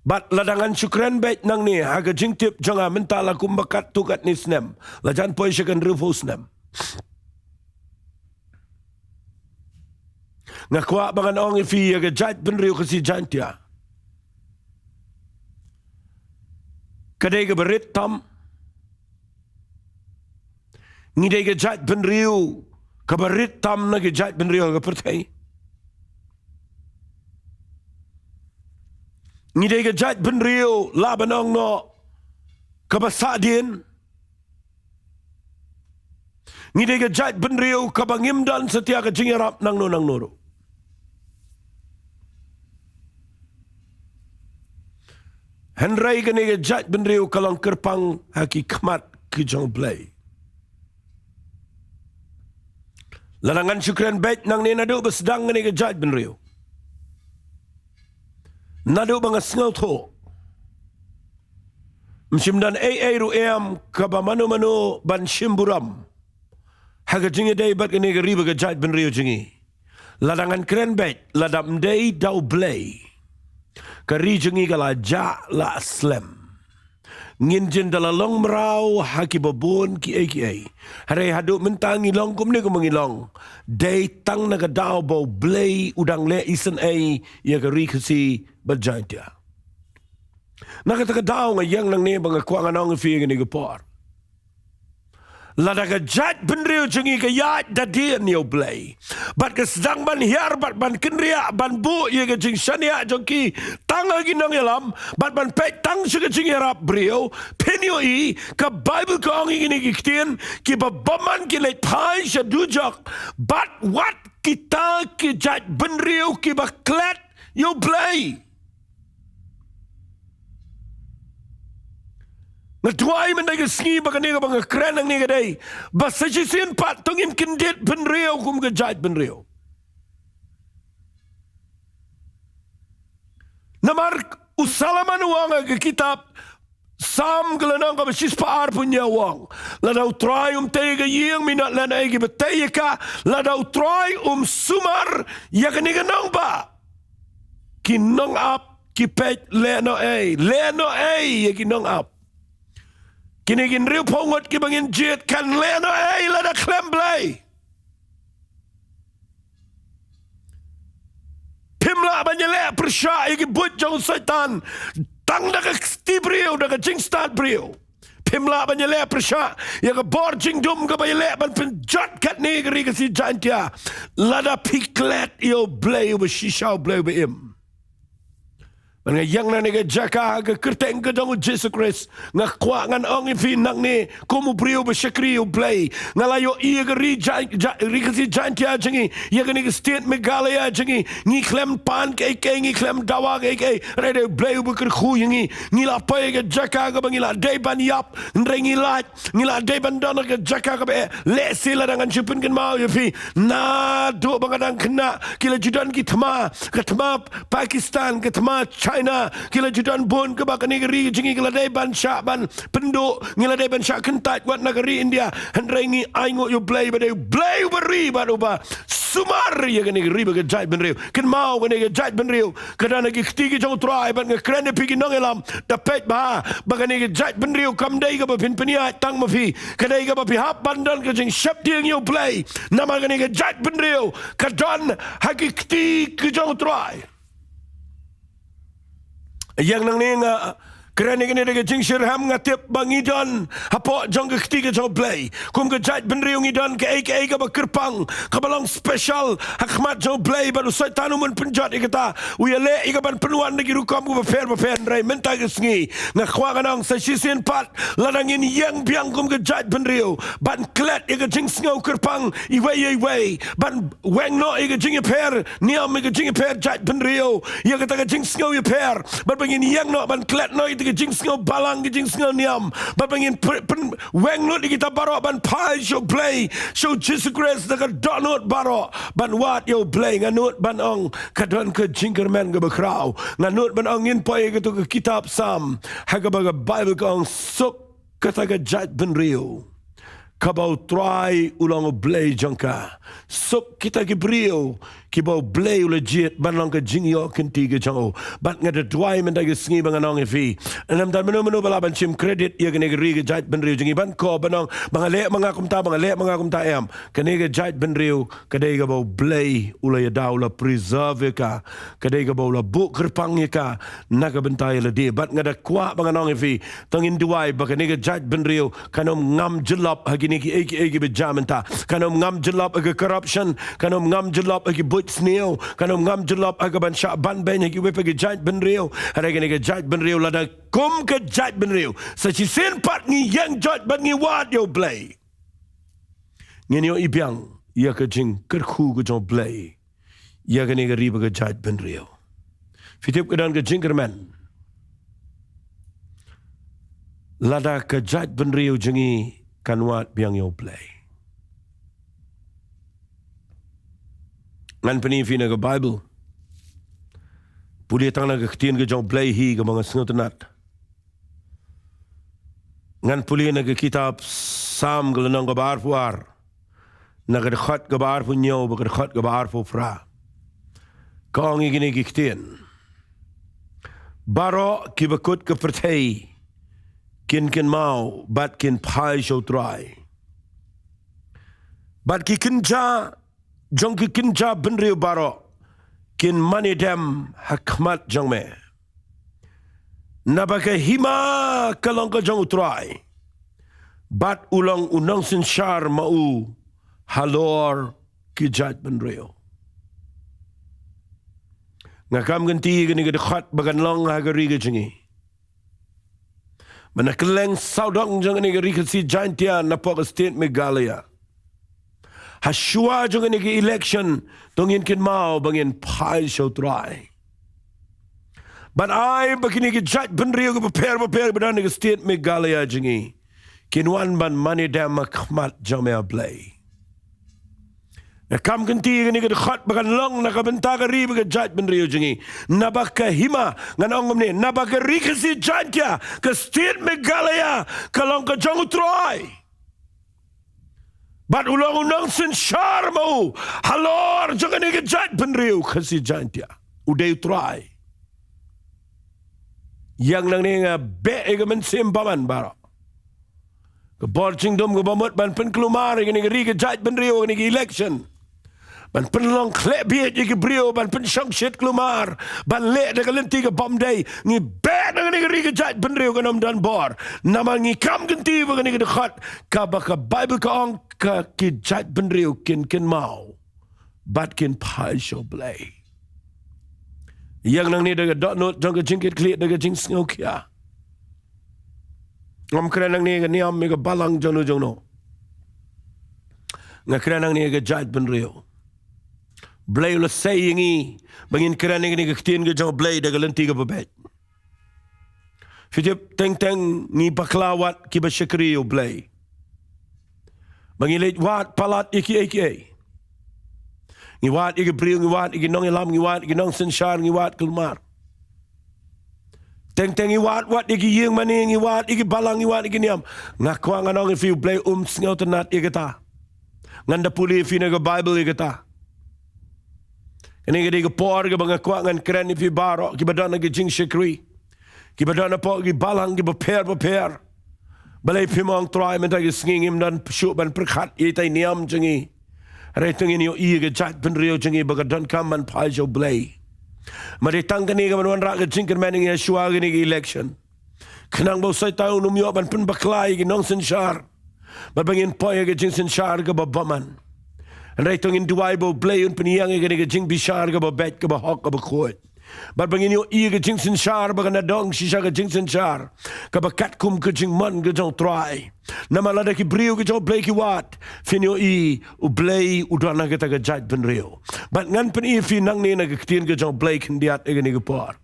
Bad lada ngan shu kren beit nangne ha ka jingtip jong nga mynta la kumba katto katne snem, la jan poi sha ka hynriewphew snem. Nga kwah ba ngan ong ïa phi ïa ka jaitbynriew Khasi Jaintia. Ka dei kaba rit tam. Ngi dei ka jaitbynriew kaba rit tam na ki jaitbynriew ha ka pyrthei. Ngi dei ka jaitbynriew lah ban ong noh kaba sahdien. Ngi dei ka jaitbynriew kaba ngim don satia ka jingïarap nangno nangno ruh. Hynrei kane ka jaitbynriew ka long kyrpang ha ki khmat ki jong U Blei. Lada ngan shu kren beit nangne naduh ba sdang kane ka jaitbynriew, naduh ba nga sngewthuh, ym shym don ei ei ruh em kaba mano mano ban shim burom ha ka jingïadei bad kane ka ri bad ka jaitbynriew jong ngi. Lada ngan kren beit, lada ym dei da U Blei, ka ri jong ngi ka la jah la slem. Ngin jin da la long mraw ha kiba bun kiei kiei. Hynrei haduh mynta ngi long kumne kumba ngi long, dei tang na ka daw ba U Blei u dang leh isynei ïa ka ri Khasi bad Jaintia. Na kata ka daw nga ïeng nangne ba nga kwah ngan ong ïa phi ha kane ka por. Lada ka jaitbynriew jong ngi ka ïaid da dien ïa U Blei, bad ka sdang ban hiar bad ban kynriah ban buh ïa ka jingshaniah jong ki tang ha ki nongïalam, bad ban peit tang sha ka jingïarap briew, phin ïohi ka Baibl ka ong ïa kine ki ktien, kiba bymman kin leit phai sha dujok, bad wat kita ki jaitbynriew kiba klet ïa U Blei. Nga duwai mynta ka sngi ba kane kaba nga kren nangne ka dei ba sa shisien pat to ngin kyndit bynriew kum ka jaitbynriew. Namar u Solomon u ong ha ka kitab Salm ka lynnong kaba shispah arphew hynñiew u ong, lada U Trai um tei ïa ka ïing, mynta lehnohei kiba tei ïa ka. Lada U Trai um sumar ïa kane ka nongbah, ki nongap ki peit lehnohei, lehnohei ïa ki nongap. Kine ki hynriewphew ngut kiba ngin jied kan lehnohei lada khlem Blei. Phim lah ban ïaleh pyrshah ïa ki buit jong u Soitan tang da ka kti briew, da ka jingstad briew. Phim lah ban ïaleh pyrshah ïa ka bor jingdum kaba ïaleh ban pynjot katne ka ri Khasi Jaintia lada phi klet ïa U Blei uba shisha, U Blei uba im. Nga ïeng na kane ka jaka ha ka kyrteng ka jong U Jisu Khrist, nga kwah ngan ong ïa phi nangne kum u briew ba shakri U Blei. Nga la ïohi ïa ka ri Jain-, Ja-, ri Khasi Jaintia jong ngi, ïa kane ka state Meghalaya jong ngi. Ngi khlem pan kaei kaei, ngi khlem dawa kaei kaei, hynrei dei U Blei uba kyrkhu ïa ngi. Ngi la poi ha ka jaka kaba ngi la dei ban ïap, hynrei ngi la, ngi la dei ban don ha ka jaka kaba eh. Lehse lada ngan shu pynkynmaw ïa phi, naduh ba nga dang khynnah ki la ju don ki thma, ka thma Pakistan, ka thma China, ki la ju don bun, kaba kane ka ri jong ngi ka la dei ban shah ban pynduh, ngi la dei ban shah kyntait wat na ka ri India. Hynrei ngi ainguh ïa U Blei ba dei U Blei uba ri bad uba sumar ïa kane ka ri bad ka jaitbynriew. Kynmaw, kane ka jaitbynriew ka don ha ki kti ki jong U Trai, bad nga kren ïa phi ki nongïalam, da peit bha ba kane ka jaitbynriew kam dei kaba phin pynïaid tang ma phi, ka dei kaba phi hap ban don ka jingsheptieng ïa U Blei. Namar kane ka jaitbynriew ka don ha ki kti ki jong U Trai. Ïa nangne nga kren ïa kane da ka jingshitrhem, nga tip ba ngi don hapoh jong ka kti ka jong U Blei. Kum ka jaitbynriew ngi don kaei kaei kaba kyrpang, kaba long special ha khmat jong U Blei, bad u Soitan um pynjot ïa kata. U ïaleh ïa ka ban pynwan da ki rukom kaba pher bapher. Hynrei mynta ka sngi nga kwah ngan ong sa shisien pat, lada ngin ïeng biang kum ka jaitbynriew ban klet ïa ka jingsngew kyrpang iwei ïa iwei, ban weng noh ïa ka jingïapher niam, ïa ka jingïapher jaitbynriew, ïa kata ka jingsngew ïapher, bad ba ngin ïeng noh ban klet noh ïa ka jingsngew balang, ka jingsngew niam, bad ba ngin pyn, pyn, weng lut ïa kita baroh ban phai sha U Blei, sha U Jisu Khrist da ka dohnud baroh, ban wad ïa U Blei. Nga nud ban ong ka don ka jingkyrmen kaba khraw. Nga nud ban ong, ngin poi ïa kato ka kitab Salm ha kaba ka Baibl ka ong, suk kata ka jaitbynriew kaba U Trai u long U Blei jong ka. Suk kita ki briew kiba U Blei u la jied ban long ka jingïoh kynti ka jong u. Bad nga da duwai mynta ka sngi ba ngan ong ïa phi, ym don mano mano ba lah ban shim credit ïa kane ka ri ka jaitbynriew jong ngi, ban ko ban ong ba nga leh ma nga kumta, ba nga leh ma nga kumta, em. Kane ka jaitbynriew ka dei kaba U Blei u la ïada, u la preserve ïa ka. Ka dei kaba u la buh kyrpang ïa ka na ka bynta ïa lade. Bad nga da kwah ba ngan ong ïa phi, to ngin duwai ba kane ka jaitbynriew kan ym ngam jyllop ha kine kiei kiei kiba jia mynta. Kan ym ngam jyllop ha ka corruption, kan ym ngam jyllop ha ki buit sniew, kan ym ngam jyllop ha ka ban shah ban beiñ ha kiwei pat ki jaitbynriew. Hynrei kane ka jaitbynriew, lada kum ka jaitbynriew sa shisien pat ngi ïeng joit bad ngi wad ïa U Blei, ngin ïohi biang ïa ka jingkyrkhu ka jong U Blei ïa kane ka ri bad ka jaitbynriew. Phi tip, ka don ka jingkyrmen lada ka jaitbynriew jong ngi kan wad biang ïa U Blei. Ngan pyni ïa phi na ka Baibl. Pule tang na ka ktien ka jong U Blei hi, kaba nga sngewtynnat. Ngan pule na ka kitab Salm ka lynnong kaba arphew ar, na ka dkhot kaba arphew hynñiew bad ka dkhot kaba arphew phra. Ka ong ïa kine ki ktien: Baroh kiba kut ka pyrthei kin kynmaw bad kin phai sha U Trai. Bad ki kynja jong ki kynja bynriew baroh kin mane dem ha khmat jong me. Naba ka hima ka long ka jong U Trai, bad u long u nongsynshar ma u halor ki jaitbynriew. Nga kam kynti kane ka dkhot ba kan long ha ka ri ka jong ngi. Mynta kylleng sawdong jong kane ka ri Khasi Jaintia napoh ka state Meghalaya, ha shuwa jong kane ka election, to ngin kynmaw ba ngin phai sha U Trai. Bad ai ba kine ki jaitbynriew kiba pher bapher ba don ha ka state Meghalaya jong ngi kin wan ban mane dem ha khmat jong me, A Blei. Nga kam kynti kane ka dkhot ba kan long na ka bynta ka ri bad ka jaitbynriew jong ngi. Naba ka hima, ngan ong kumne, naba ka ri Khasi Jaintia, ka state Meghalaya, ka long ka jong U Trai, bad u long u nongsynshar ma u halor jong kane ka jaitbynriew Khasi Jaintia. U dei U Trai. Ïa nangne nga beh ïa ka mynsiem bymman baroh, ka bor jingdum kaba mut ban pynkulmar ïa kane ka ri ka jaitbynriew ha kane ka election, ban pynlong khleh bieit ïa ki briew, ban pynshongshit kulmar, ban leh da ka lynti kaba ym dei. Ngi beh na kane ka ri ka jaitbynriew, kan ym don bor. Namar ngi kam kynti ba kane ka dkhot kaba ka Baibl ka ong, ka, ki jaitbynriew kin kynmaw bad kin phai sha U Blei. Ïa nangne da ka dohnud jong ka jingkitkhlieh, da ka jingsngewkhia. Ngam kren nangne ka niam ïa ka balang jong no jong no. Nga kren nangne ka jaitbynriew. Blei u la sei ïa ngi ba ngin kren ïa kane ka ktien ka jong U Blei da ka lynti kaba beit. Phi tip, teng teng ngi bakla wat kiba shakri ïa U Blei. Ba ngi leit wad palat ïa kiei kiei. Ngi wad ïa ki briew, ngi wad ïa ki nongïalam, ngi wad ïa ki nongsynshar, ngi wad kulmar. Teng teng ngi wad wat ïa ki ïing mane, ngi wad ïa ki balang, ngi wad ïa ki niam. Nga kwah ngan ong ïa phi, U Blei um sngewtynnat ïa kata. Ngan da pule ïa phi na ka Baibl ïa kata. Kane ka dei ka por kaba nga kwah ngan kren ïa phi baroh kiba don ha ka jingshakri, kiba don hapoh ki balang kiba pher bapher. Balei phim ong, Trai, mynta ka sngi ngim don shuh ban pyrkhat ïa itai i niam jong ngi? Hynrei to ngin ïohi ïa ka jaitbynriew jong ngi ba ka donkam ban phai sha U Blei. Ma dei tang kane ka ban wanrah ka jingkyrmen ïa ngi shuwa kane ka election. Khnang ba u Soitan un ym ïoh ban pynbakla ïa ki nongsynshar. Bad ba ngin poi ïa ka jingsynshar kaba bymman. Hynrei to ngin duwai ba U Blei un pynïeng ïa kane ka jingbishar kaba beit, kaba hok, kaba khuid. Bad ba ngin ïohi ïa ka jingsynshar ba kan da dong shisha ka jingsynshar kaba katkum ka jingmon ka jong U Trai. Namar lada ki briew ka jong U Blei ki wad, phin ïohi U Blei u don ha kata ka jaitbynriew. Bad ngan pyni ïa phi nangne na ka ktien ka jong U Blei khyndiat ïa kane ka por.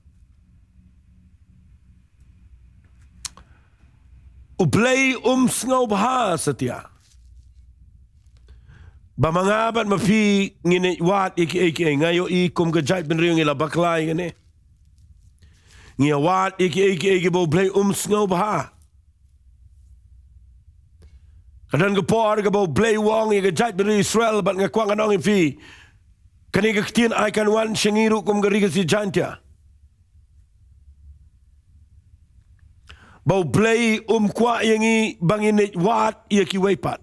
U Blei um sngewbha satia ba ma nga bad ma phi ngin ïa wad ïa kiei kiei. Nga ïohi kum ka jaitbynriew ngi la bakla ïa kane. Ngi ïa wad ïa kiei kiei kiba U Blei um sngewbha. Ka don ka por kaba U Blei u ong ïa ka jaitbynriew Israel, bad nga kwah ngan ong ïa phi, kane ka ktien ai kan wan sha ngi ruh kum ka ri Khasi Jaintia. Ba U Blei um kwah ïa ngi ba ngin ïa wad ïa kiwei pat.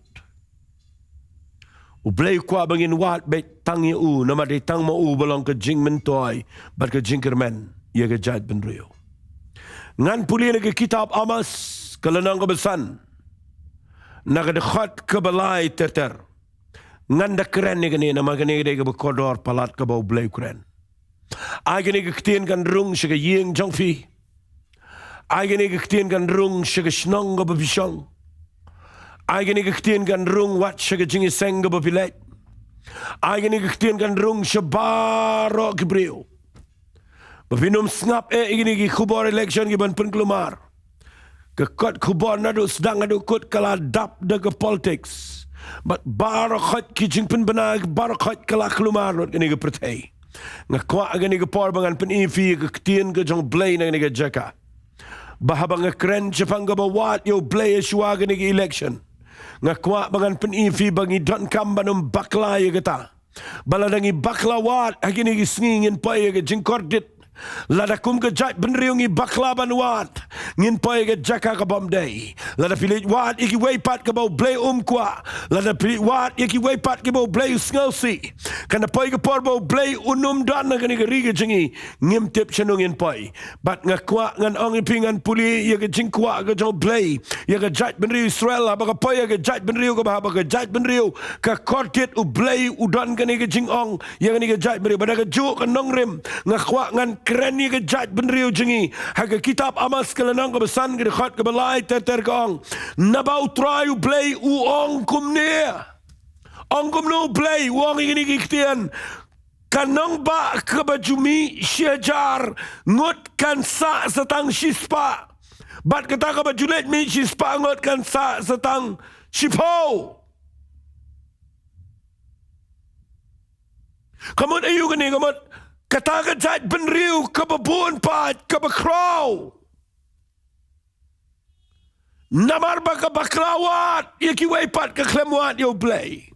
U Blei u kwah ba ngin wad beit tang ïa u, namar dei tang ma u ba long ka jingmyntoi bad ka jingkyrmen ïa ka jaitbynriew. Ngan pule na ka kitab Amos, ka lynnong kaba san, na ka dkhot kaba lai ter ter. Ngan da kren ïa kane, namar kane ka dei kaba kordor palat kaba U Blei u kren. Ai kane ka ktien kan rung sha ka ïing jong phi. Ai kane ka ktien kan rung sha ka shnong kaba phi shong. Ai kane ka ktien kan rung wat sha ka jingïaseng kaba phi leit. Ai kane ka ktien kan rung sha baroh ki briew. Ba phin ym sngap eh ïa kine ki khubor election ki ban pynkulmar. Ka kot khubor naduh sdang haduh kut ka la dap da ka politics. Bad baroh khoit ki jingpynbna, baroh khoit ka la kulmar lut kane ka pyrthei. Nga kwah kane ka por ba ngan pyni ïa phi ka ktien ka jong U Blei na kane ka jaka. Ba haba nga kren shaphang kaba wad ïa U Blei shuwa kane ka election, nga kwah ba ngan pyni ïa phi ba ngi donkam ban ym bakla ïa kata. Ba lada ngi bakla wad ha kine ki sngi ngin poi ïa ka jingkordit. Lada kum ka jaitbynriew ngi bakla ban wad, ngin poi ïa ka jaka ka bym dei. Lada phi leit wad ïa kiwei pat kaba U Blei um kwah, lada phi leit wad ïa kiwei pat kaba U Blei u sngewsih, kan da poi ka por ba U Blei un ym don ha kane ka ri ka jong ngi. Ngim tip shano ngin poi. Bad nga kwah ngan ong ïa phi, ngan pule ïa ka jingkwah ka jong U Blei ïa ka jaitbynriew Israel, haba ka poi ïa ka jaitbynriew kaba, haba ka jaitbynriew ka kordit, U Blei u don kane ka jingong ïa kane ka jaitbynriew. Bad ha kajuh ka nongrim nga kwah ngan kren ïa ka jaitbynriew jong ngi ha ka kitab Amos ka lynnong kaba san, ka dkhot kaba lai ter ter, ka ong, naba U Trai U Blei u ong kumne. Ong kumno U Blei? U ong ïa kine ki ktien: Ka nongbah kaba ju mih shi hajar ngut kan sah sa tang shispah, bad kata kaba ju leit mih shispah ngut kan sah sa tang shiphew. Ka mut aïu kane? Ka mut kata ka jaitbynriew kaba bun pat, kaba khraw. Namar ba ka bakla wad ïa kiwei pat, ka khlem wad ïa U Blei.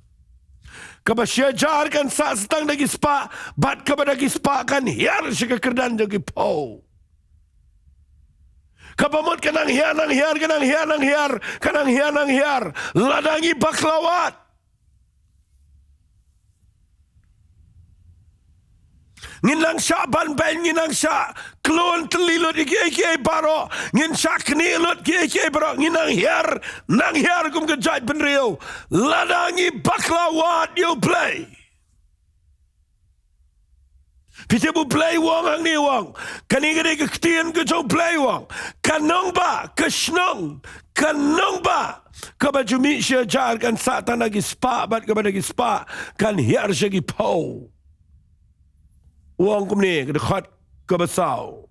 Kaba shi hajar kan sah sa tang da ki spah, bad kaba da ki spah kan hiar sha ka kyrdan jong ki phew. Kaba mut ka nang hiar, nang hiar, ka nang hiar, nang hiar, ka nang hiar, nang hiar. Lada ngi bakla wad, ngin nang shah ban beiñ, ngin nang shah klun tylli lut ïa kiei kiei baroh, ngin shah knieh lut kiei kiei baroh, ngin nang hiar, nang hiar kum ka jaitbynriew, lada ngi bakla wad ïa U Blei. Phi tip U Blei u ong hangne, u ong, kane ka dei ka ktien ka jong U Blei, u ong, ka nongbah, ka shnong, ka nongbah kaba ju mih shi hajar kan sah tang da ki spah, bad kaba da ki spah kan hiar sha ki phew. U ong kumne, ka dkhot kaba saw: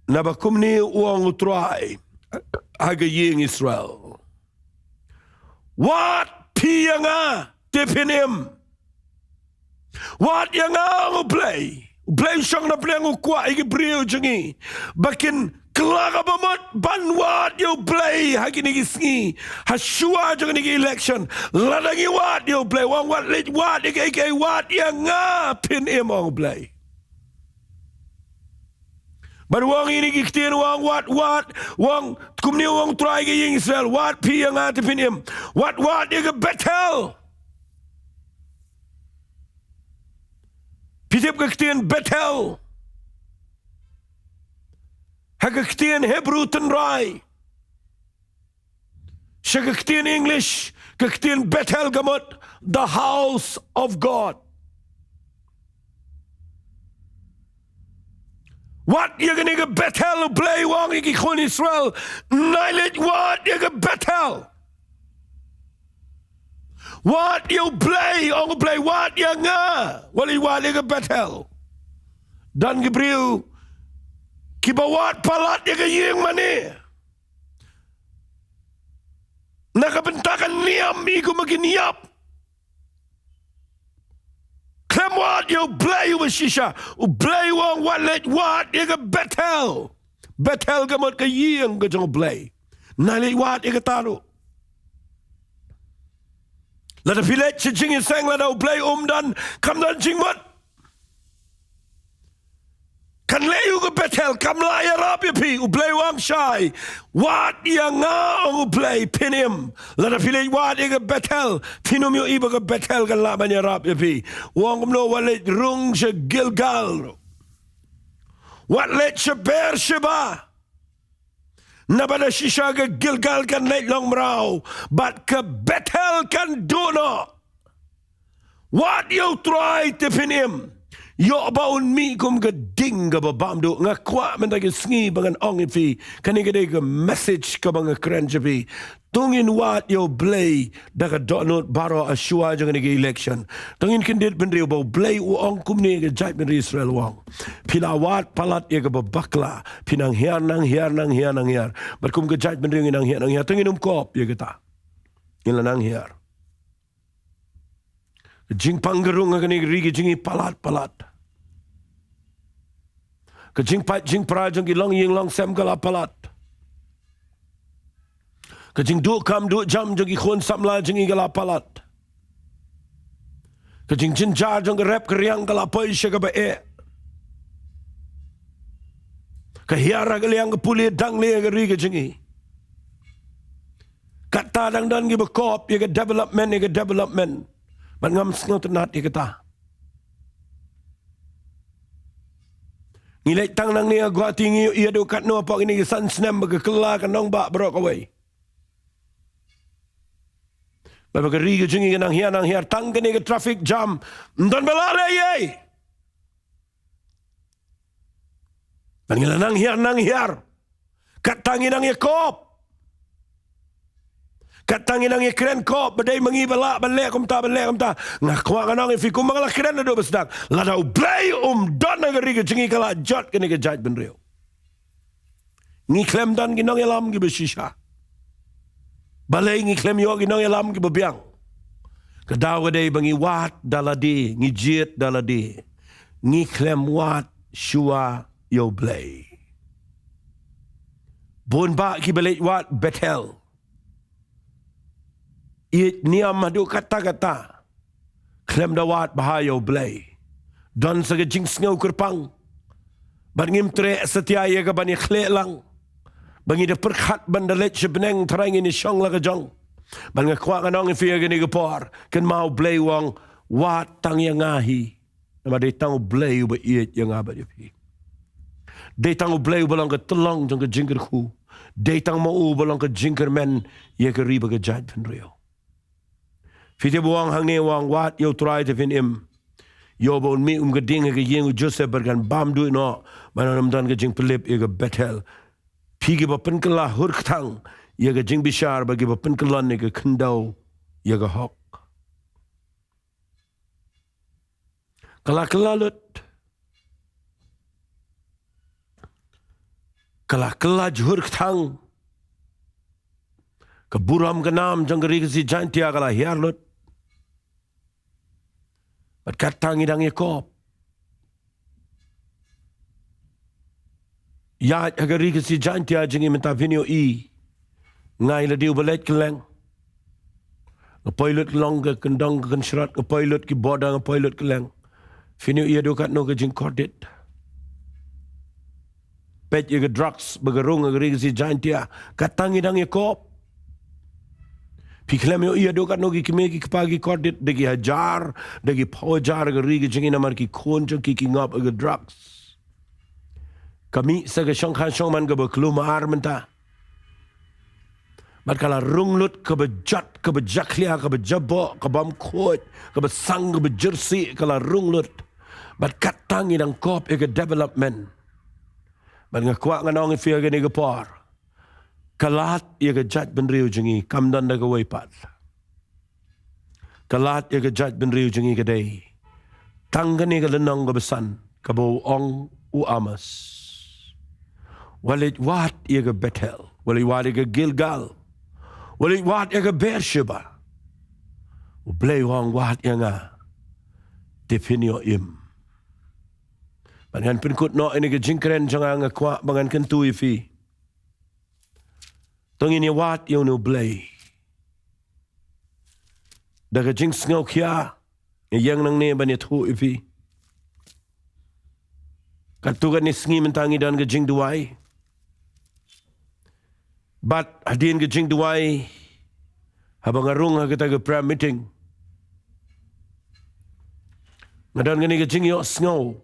Naba kumne u ong U Trai ha ka ïing Israel: Wad phi ïa nga te phin im. Wad ïa nga, ong U Blei. U Blei u shong na pdeng, u kwah ïa ki briew jong ngi ba kin kylla kaba mut ban wad ïa U Blei ha kine ki sngi, ha shuwa jong kine ki election. Lada ngi wad ïa U Blei, u ong, wat leit wad ïa kiei kiei, wad ïa nga phin im, ong U Blei. Bad u ong ïa kine ki ktien, u ong, wad, wad, u ong kumne, u ong U Trai ha ka ïing Israel: Wad phi ïa nga te phin im. Wad, wad ïa ka Bethel. Phi tip ka ktien Bethel ha ka ktien Hebrew tynrai sha ka ktien English, ka ktien Bethel ka mut the house of God. Wat ïa kane ka Bethel, U Blei u ong ïa ki khun Israel, nai leit wad ïa ka Bethel. Wad ïa U Blei, ong U Blei, wad ïa nga, wat leit wad ïa ka Bethel. Don ki briew kiba wad palat ïa ka ïing mane na ka bynta ka niam, i kumba kin ïap. Khlem wad ïa U Blei uba shisha. U Blei u ong wat leit wad ïa ka Bethel. Bethel ka mut ka ïing ka jong U Blei. Nai leit wad ïa kata ruh. Lada phi leit sha jingïaseng lada U Blei um don, kam don jingmut. Kan leh ïa u ka Bethel, kam lah ïarap ïa phi. U Blei u ong shai. Wad ïa nga, ong U Blei, phin im. Lada phi leit wad ïa ka Bethel, phin ym ïohi ba ka Bethel kan lah ban ïarap ïa phi. U ong kumno? Wat leit rung sha Gilgal. Wat leit sha Beersheba. Naba da shisha ka Gilgal kan leit long mraw, bad ka Bethel kan duh noh. Wad ïa U Trai te phin im. Ïoh ba un mih kum ka ding kaba bam duh. Nga kwah mynta ka sngi ba ngan ong ïa phi, kane ka dei ka message kaba nga kren sha phi. To ngin wad ïa U Blei da ka dohnud baroh ha shuwa jong kane ka election. To ngin kyndit bynriew ba U Blei u ong kumne ïa ka jaitbynriew Israel, u ong, phi la wad palat ïa kaba bakla, phi nang hiar, nang hiar, nang hiar, nang hiar. Bad kum ka jaitbynriew ngi nang hiar, nang hiar. To ngin ym kop ïa kata. Ngin la nang hiar. Ka jingpang ka rung ha kane ka ri ka jong ngi palat palat. Ka jingpait jingpra jong ki longïing longsem ka la palat. Ka jingduh kam duh jam jong ki khun samla jong ngi ka la palat. Ka jingjynjar jong ka rep ka riang ka la poi sha kaba eh. Ka hiar ha ka liang ka pule dang lieh ka ri ka jong ngi. Kata dang don kiba kop ïa ka development, ïa ka development. Bad ngam sngewtynnat ïa kata. Ngi leit tang nangne ha Guwahati, ngi ïohi haduh katno hapoh kine ki san snem ba ka kylla ka nongbah baroh kawei. Bad ba ka ri ka jong ngi ka nang hiar nang hiar, tang kane ka traffic jam. Ym don ba lah leh ei ei. Bad ngi la nang hiar nang hiar. Kata ngi nang ïa kop. Kata ngi nang ïa kren kop, ba dei ma ngi ba lah ban leh kumta, ban leh kumta. Nga kwah ngan ong ïa phi kumba nga la kren naduh ba sdang, lada U Blei um don ha ka ri ka jong ngi, ka la jot kane ka jaitbynriew. Ngi khlem don ki nongïalam kiba shisha. Balei ngi khlem ïoh ki nongïalam kiba biang? Ka daw ka dei ba ngi wad da lade, ngi jied da lade. Ngi khlem wad shuwa ïa U Blei. Bun bah kiba leit wad Bethel, ïeit niam haduh katta katta, khlem da wad bha ïa U Blei. Don sa ka jingsngew kyrpang. Bad ngim treh satia ïa ka ban ïakhleh lang. Ba ngi da pyrkhat ban da leit sha bneng, tharai ngin ïashong la ka jong. Bad nga kwah ngan ong ïa phi ha kane ka por, kynmaw, U Blei u ong, wad tang ïa nga hi. Namar dei tang U Blei uba ïeit ïa nga bad ïa phi. Dei tang U Blei uba long ka tyllong jong ka jingkyrkhu. Dei tang ma u uba long ka jingkyrmen ïa ka ri bad ka jaitbynriew. Phi tip, u ong hangne, u ong, wad ïa U Trai te phin im. Ïoh ba un mih kum ka ding ha ka ïing u Joseph bad kan bam duh noh, ban ym don ka jingpyllip ïa ka Bethel. Phi kiba pynkylla hur kthang ïa ka jingbishar bad kiba pynkyllon ïa ka khyndew ïa ka hok. Ka la kylla lut. Ka la kylla jhur kthang. Ka burom ka nam jong ka Ri Khasi Jaiñtia ka la hiar lut. Bad kata ngi dang ïakop. Ïaid ha ka Ri Khasi Jaiñtia jong ngi mynta phin ïohi. Nga i lade uba leit kylleng. Nga poi lut kylleng ka kyndong ka kynshrot, nga poi lut ki border, nga poi lut kylleng. Phin ïohi haduh katno ka jingkordit. Peit ïa ka drugs ba ka rung ha ka Ri Khasi Jaiñtia. Kata ngi dang ïakop. Phi khlem ïohi haduh katno ki kmie ki kpa ki kordit, da ki hajar, da ki phew hajar ka ri ka jong ngi namar ki khun jong ki ki ngop ïa ka drugs. Ka mih sa ka shongkha shongman kaba kulmar mynta. Bad ka la rung lut, kaba jot, kaba jakhlia, kaba jaboh, ka bym khuid, kaba sang, kaba jyrsieh, ka la rung lut. Bad katba ngi dang kop ïa ka development. Bad nga kwah ngan ong ïa phi ha kane ka por, ka lad ïa ka jaitbynriew jong ngi kam don da kawei pat. Ka lad ïa ka jaitbynriew jong ngi ka dei tang kane ka lynnong kaba san, kaba u ong u Amos. Wat leit wad ïa ka Bethel, wat leit wad ïa ka Gilgal, wat leit wad ïa ka Beersheba. U Blei u ong wad ïa nga, te phin ïoh im. Bad ngan pynkut noh ïa kane ka jingkren jong nga, nga kwah ba ngan kyntu ïa phi. To ngin ïa wad ïa une u Blei da ka jingsngewkhia. Nga ïeng nangne ban ïathuh ïa phi. Katto katne sngi mynta ngi don ka jingduwai. Bad hadien ka jingduwai, haba nga rung ha kata ka prayer meeting, nga don kane ka jingïohsngew.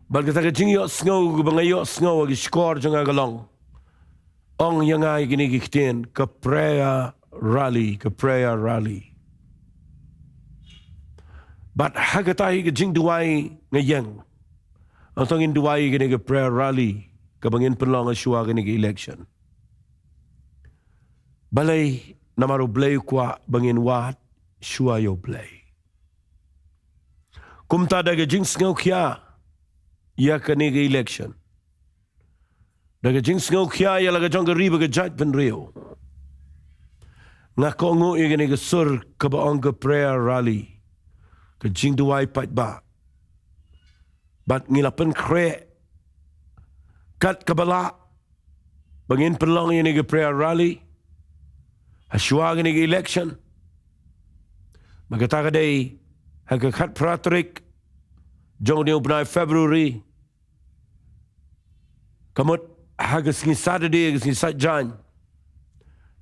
Bad kata ka jingïohsngew kaba nga ïohsngew ha ki shkor jong nga ka long, ong ïa nga ïa kine ki ktien, ka prayer rally, ka prayer rally. Bad ha kata hi ka jingduwai nga ïeng, nangta ngin duwai ïa kane ka prayer rally kaba ngin pynlong ha shuwa kane ka election. Balei? Namar u Blei u kwah ba ngin wad shuwa ïa u Blei. Kumta da ka jingsngewkhia ïa kane ka election, da ka jingsngewkhia ïa la ka jong ka ri bad ka jaitbynriew, nga kohnguh ïa kane ka sur kaba ong ka prayer rally, ka jingduwai paidbah. Bad ngi la pynkhreh kat kaba lah ba ngin pynlong ïa kane ka prayer rally ha shuwa kane ka election. Bad kata ka dei ha ka khatphra tarik jong une u bnai February, ka mut ha ka sngi Saturday, ka sngi Saitjaiñ,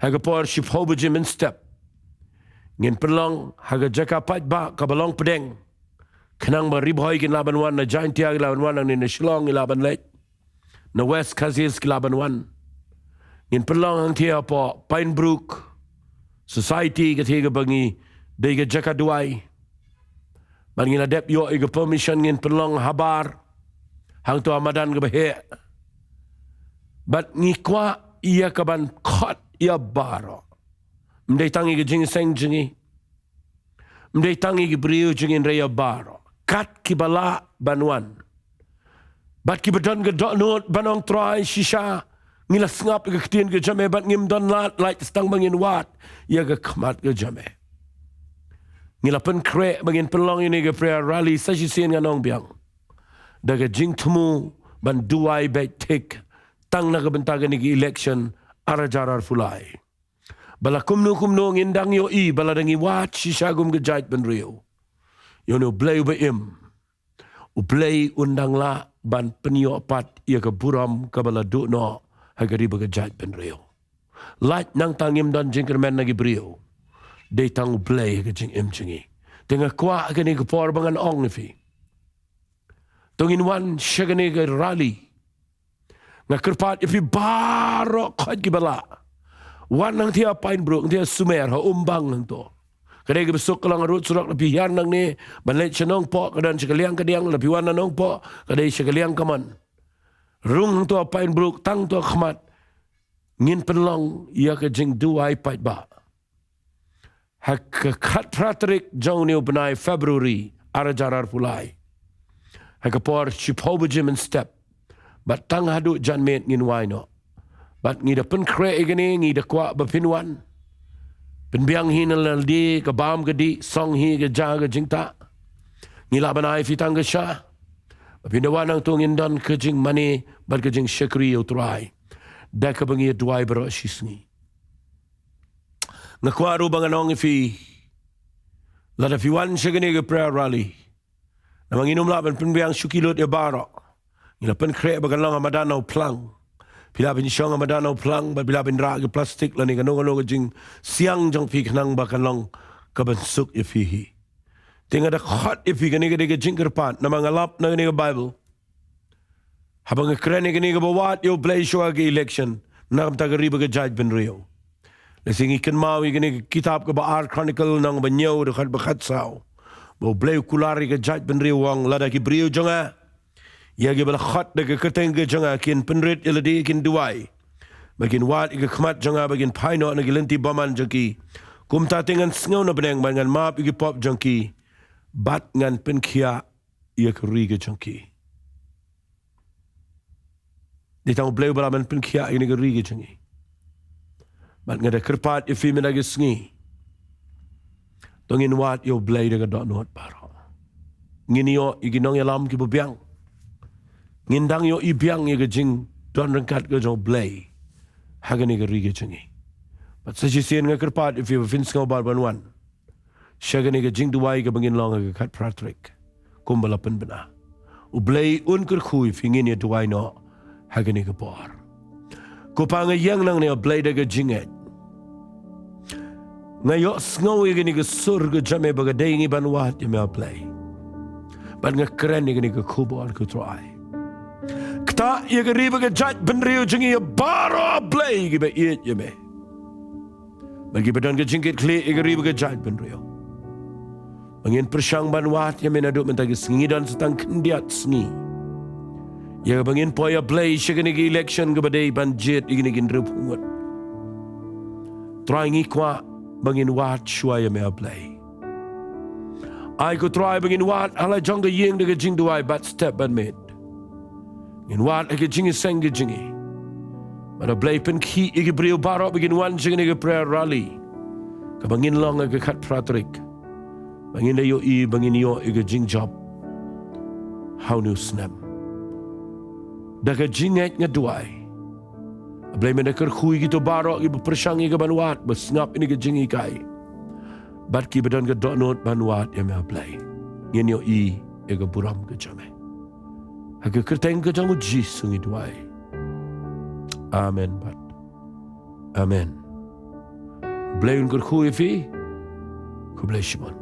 ha ka por shiphew baje mynstep, ngin pynlong ha ka jaka paidbah kaba long pdeng, khnang ba Ri Bhoi kin lah ban wan, na Jaintia kin lah ban wan, nangne na Shillong kin lah ban leit, na West Khasi Hills kin lah ban wan. Ngin pynlong hangthie hapoh Pine Brook Society, kathie kaba ngi dei ka jaka duwai. Bad ngi la dep ïoh ïa ka permission, ngin pynlong habar hangto ha madan kaba heh. Bad ngi kwah ïa ka ban khot ïa baroh. Ym dei tang ïa ka jingïaseng jong ngi, ym dei tang ïa ki briew jong ngi, hynrei ïa baroh kat kiba lah ban wan. Bad kiba don ka dohnud ban ong, Trai, shisha ngi la sngap ïa ka ktien ka jong me bad ngim don lad lait tang ba ngin wad ïa ka khmat ka jong me. Ngi la pynkhreh ba ngin pynlong ïa kane ka prayer rally, sa shisien ngan ong biang, da ka jingthmu ban duwai beit thik tang na ka bynta kane ka election ar hajar arphew lai. Ba la kumno kumno ngin dang ïohi ba la dang ïa wad shisha kum ka jaitbynriew ïa une u Blei uba im. U Blei un dang lah ban pynïoh pat ïa ka burom kaba la duh noh ha ka ri bad ka jaitbynriew. Lait nangta ngim don jingkyrmen na ki briew, dei tang u Blei ha ka jingim jong ngi. Te nga kwah ha kane ka por ba ngan ong ïa phi, to ngin wan sha kane ka rally. Nga kyrpad ïa phi baroh khoit kiba lah, wan hangthie ha Pine Brook, hangthie ha Sumer, ha Umbang hangto. Ka dei kaba suk ka long ha rud surok, la phi hiar nangne ban leit sha Nongpoh, ka don sha ka liang kadiang, la phi wan na Nongpoh, ka dei sha ka liang kamon. Rung hangto ha Pine Brook, tang to ha khmat ngin pynlong ïa ka jingduwai paidbah ha ka khatphra tarik jong une u bnai February ar hajar arphew lai, ha ka por shiphew baje mynstep. Bad tang haduh janmiet ngin wai noh. Bad ngi da pynkhreh ïa kane, ngi da kwah ba phin wan. Pynbiang hi na lade, ka bam ka dih, song hi ka ja ka jingtah. Ngi lah ban ai ïa phi tang ka sha. Ba phin da wan hangto ngin don ka jingmane bad ka jingshakri ïa u Trai da kaba ngi ïa duwai baroh shi sngi. Nga kwah ruh ba ngan ong ïa phi, lada phi wan sha kane ka prayer rally, namar ngin ym lah ban pynbiang shuki lut ïa baroh. Ngi la pynkhreh ba kan long ha madan na u Phlang. Phi lah ban shong ha madan u phlang, bad phi lah ban rah ki plastik lane kano kano ka jingsiang jong phi khnang ba kan long ka ban suk ïa phi hi. Te nga da khot ïa phi kane ka dei ka jingkyrpad, namar nga lap na kane ka Baibl. Haba nga kren ïa kane kaba wad ïa U Blei shuwa ka election, na ka bynta ka ri bad ka jaitbynriew. Lehse ngi kynmaw ïa kane ka kitab kaba ar Chronicle lynnong ba hynñiew dkhot ba khatsaw. Ba U Blei u kular ïa ka jaitbynriew u ong, lada ki briew jong nga, ïa kiba la khot da ka kyrteng ka jong nga, kin pynrit ïa lade, kin duwai, bad kin wad ïa ka khmat jong nga, bad kin phai noh na ki lynti bymman jong ki, kumta te ngan sngew na bneng bad ngan map ïa ki pop jong ki, bad ngan pynkhiah ïa ka ri ka jong ki. Dei tang U Blei uba lah ban pynkhiah ïa kane ka ri ka jong ngi. Bad nga da kyrpad ïa phi mynta ka sngi, to ngin wad ïa U Blei da ka dohnud baroh. Ngin ïoh ïa ki nongïalam kiba biang. Ngin dang ïohi biang ïa ka jingdon ryngkat ka jong U Blei ha kane ka ri ka jong ngi. Bad sa shisien nga kyrpad ïa phi ba phin sngewbha ban wan sha kane ka jingduwai kaba ngin long ha ka khatphra tarik, kumba la pynbna. U Blei un kyrkhu ïa phi, ngin ïa duwai noh ha kane ka por. Ko Pa, nga ïeng nangne, A Blei, da ka jingngeit. Nga ïohsngew ïa kane ka sur ka jong me ba ka dei ïa ngi ban wad ïa me, A Blei. Bad nga kren ïa kane ka khubor, ko Trai. Ktah ïa ka ri bad ka jaitbynriew jong ngi ïa baroh, A Blei, kiba ïeit ïa me. Bad kiba don ka jingkitkhlieh ïa ka ri bad ka jaitbynriew. Ba ngin pyrshang ban wad ïa me naduh mynta ka sngi, don sa tang khyndiat sngi ïa kaba ngin poi, A Blei, sha kane ka election kaba dei ban jied ïa kine ki hynriewphew ngut. Trai, ngi kwah ba ngin wad shuwa ïa me, A Blei. Ai ko Trai ba ngin wad ha la jong ka ïing da ka jingduwai bad step bad miet. Ngin wad ha ka jingïaseng ka jong ngi. Bad, A Blei, pynkhih ïa ki briew baroh ba kin wan sha kane ka prayer rally kaba ngin long ha ka khatphra tarik. Ba ngin da ïohi ba ngin ïoh ïa ka jingjop ha une u snem. Da ka jingngeit nga duwai, A Blei, men da kyrkhu ïa kito baroh kiba pyrshang ïa ka ban wad, ba sngap ïa kane ka jinghikai, bad kiba don ka dohnud ban wad ïa me, A Blei. Ngin ïohi ïa ka burom ka jong me. Ha ka kyrteng ka jong U Jisu ngi duwai. Amen bad amen. Blei un kyrkhu ïa phi. Khublei shibun.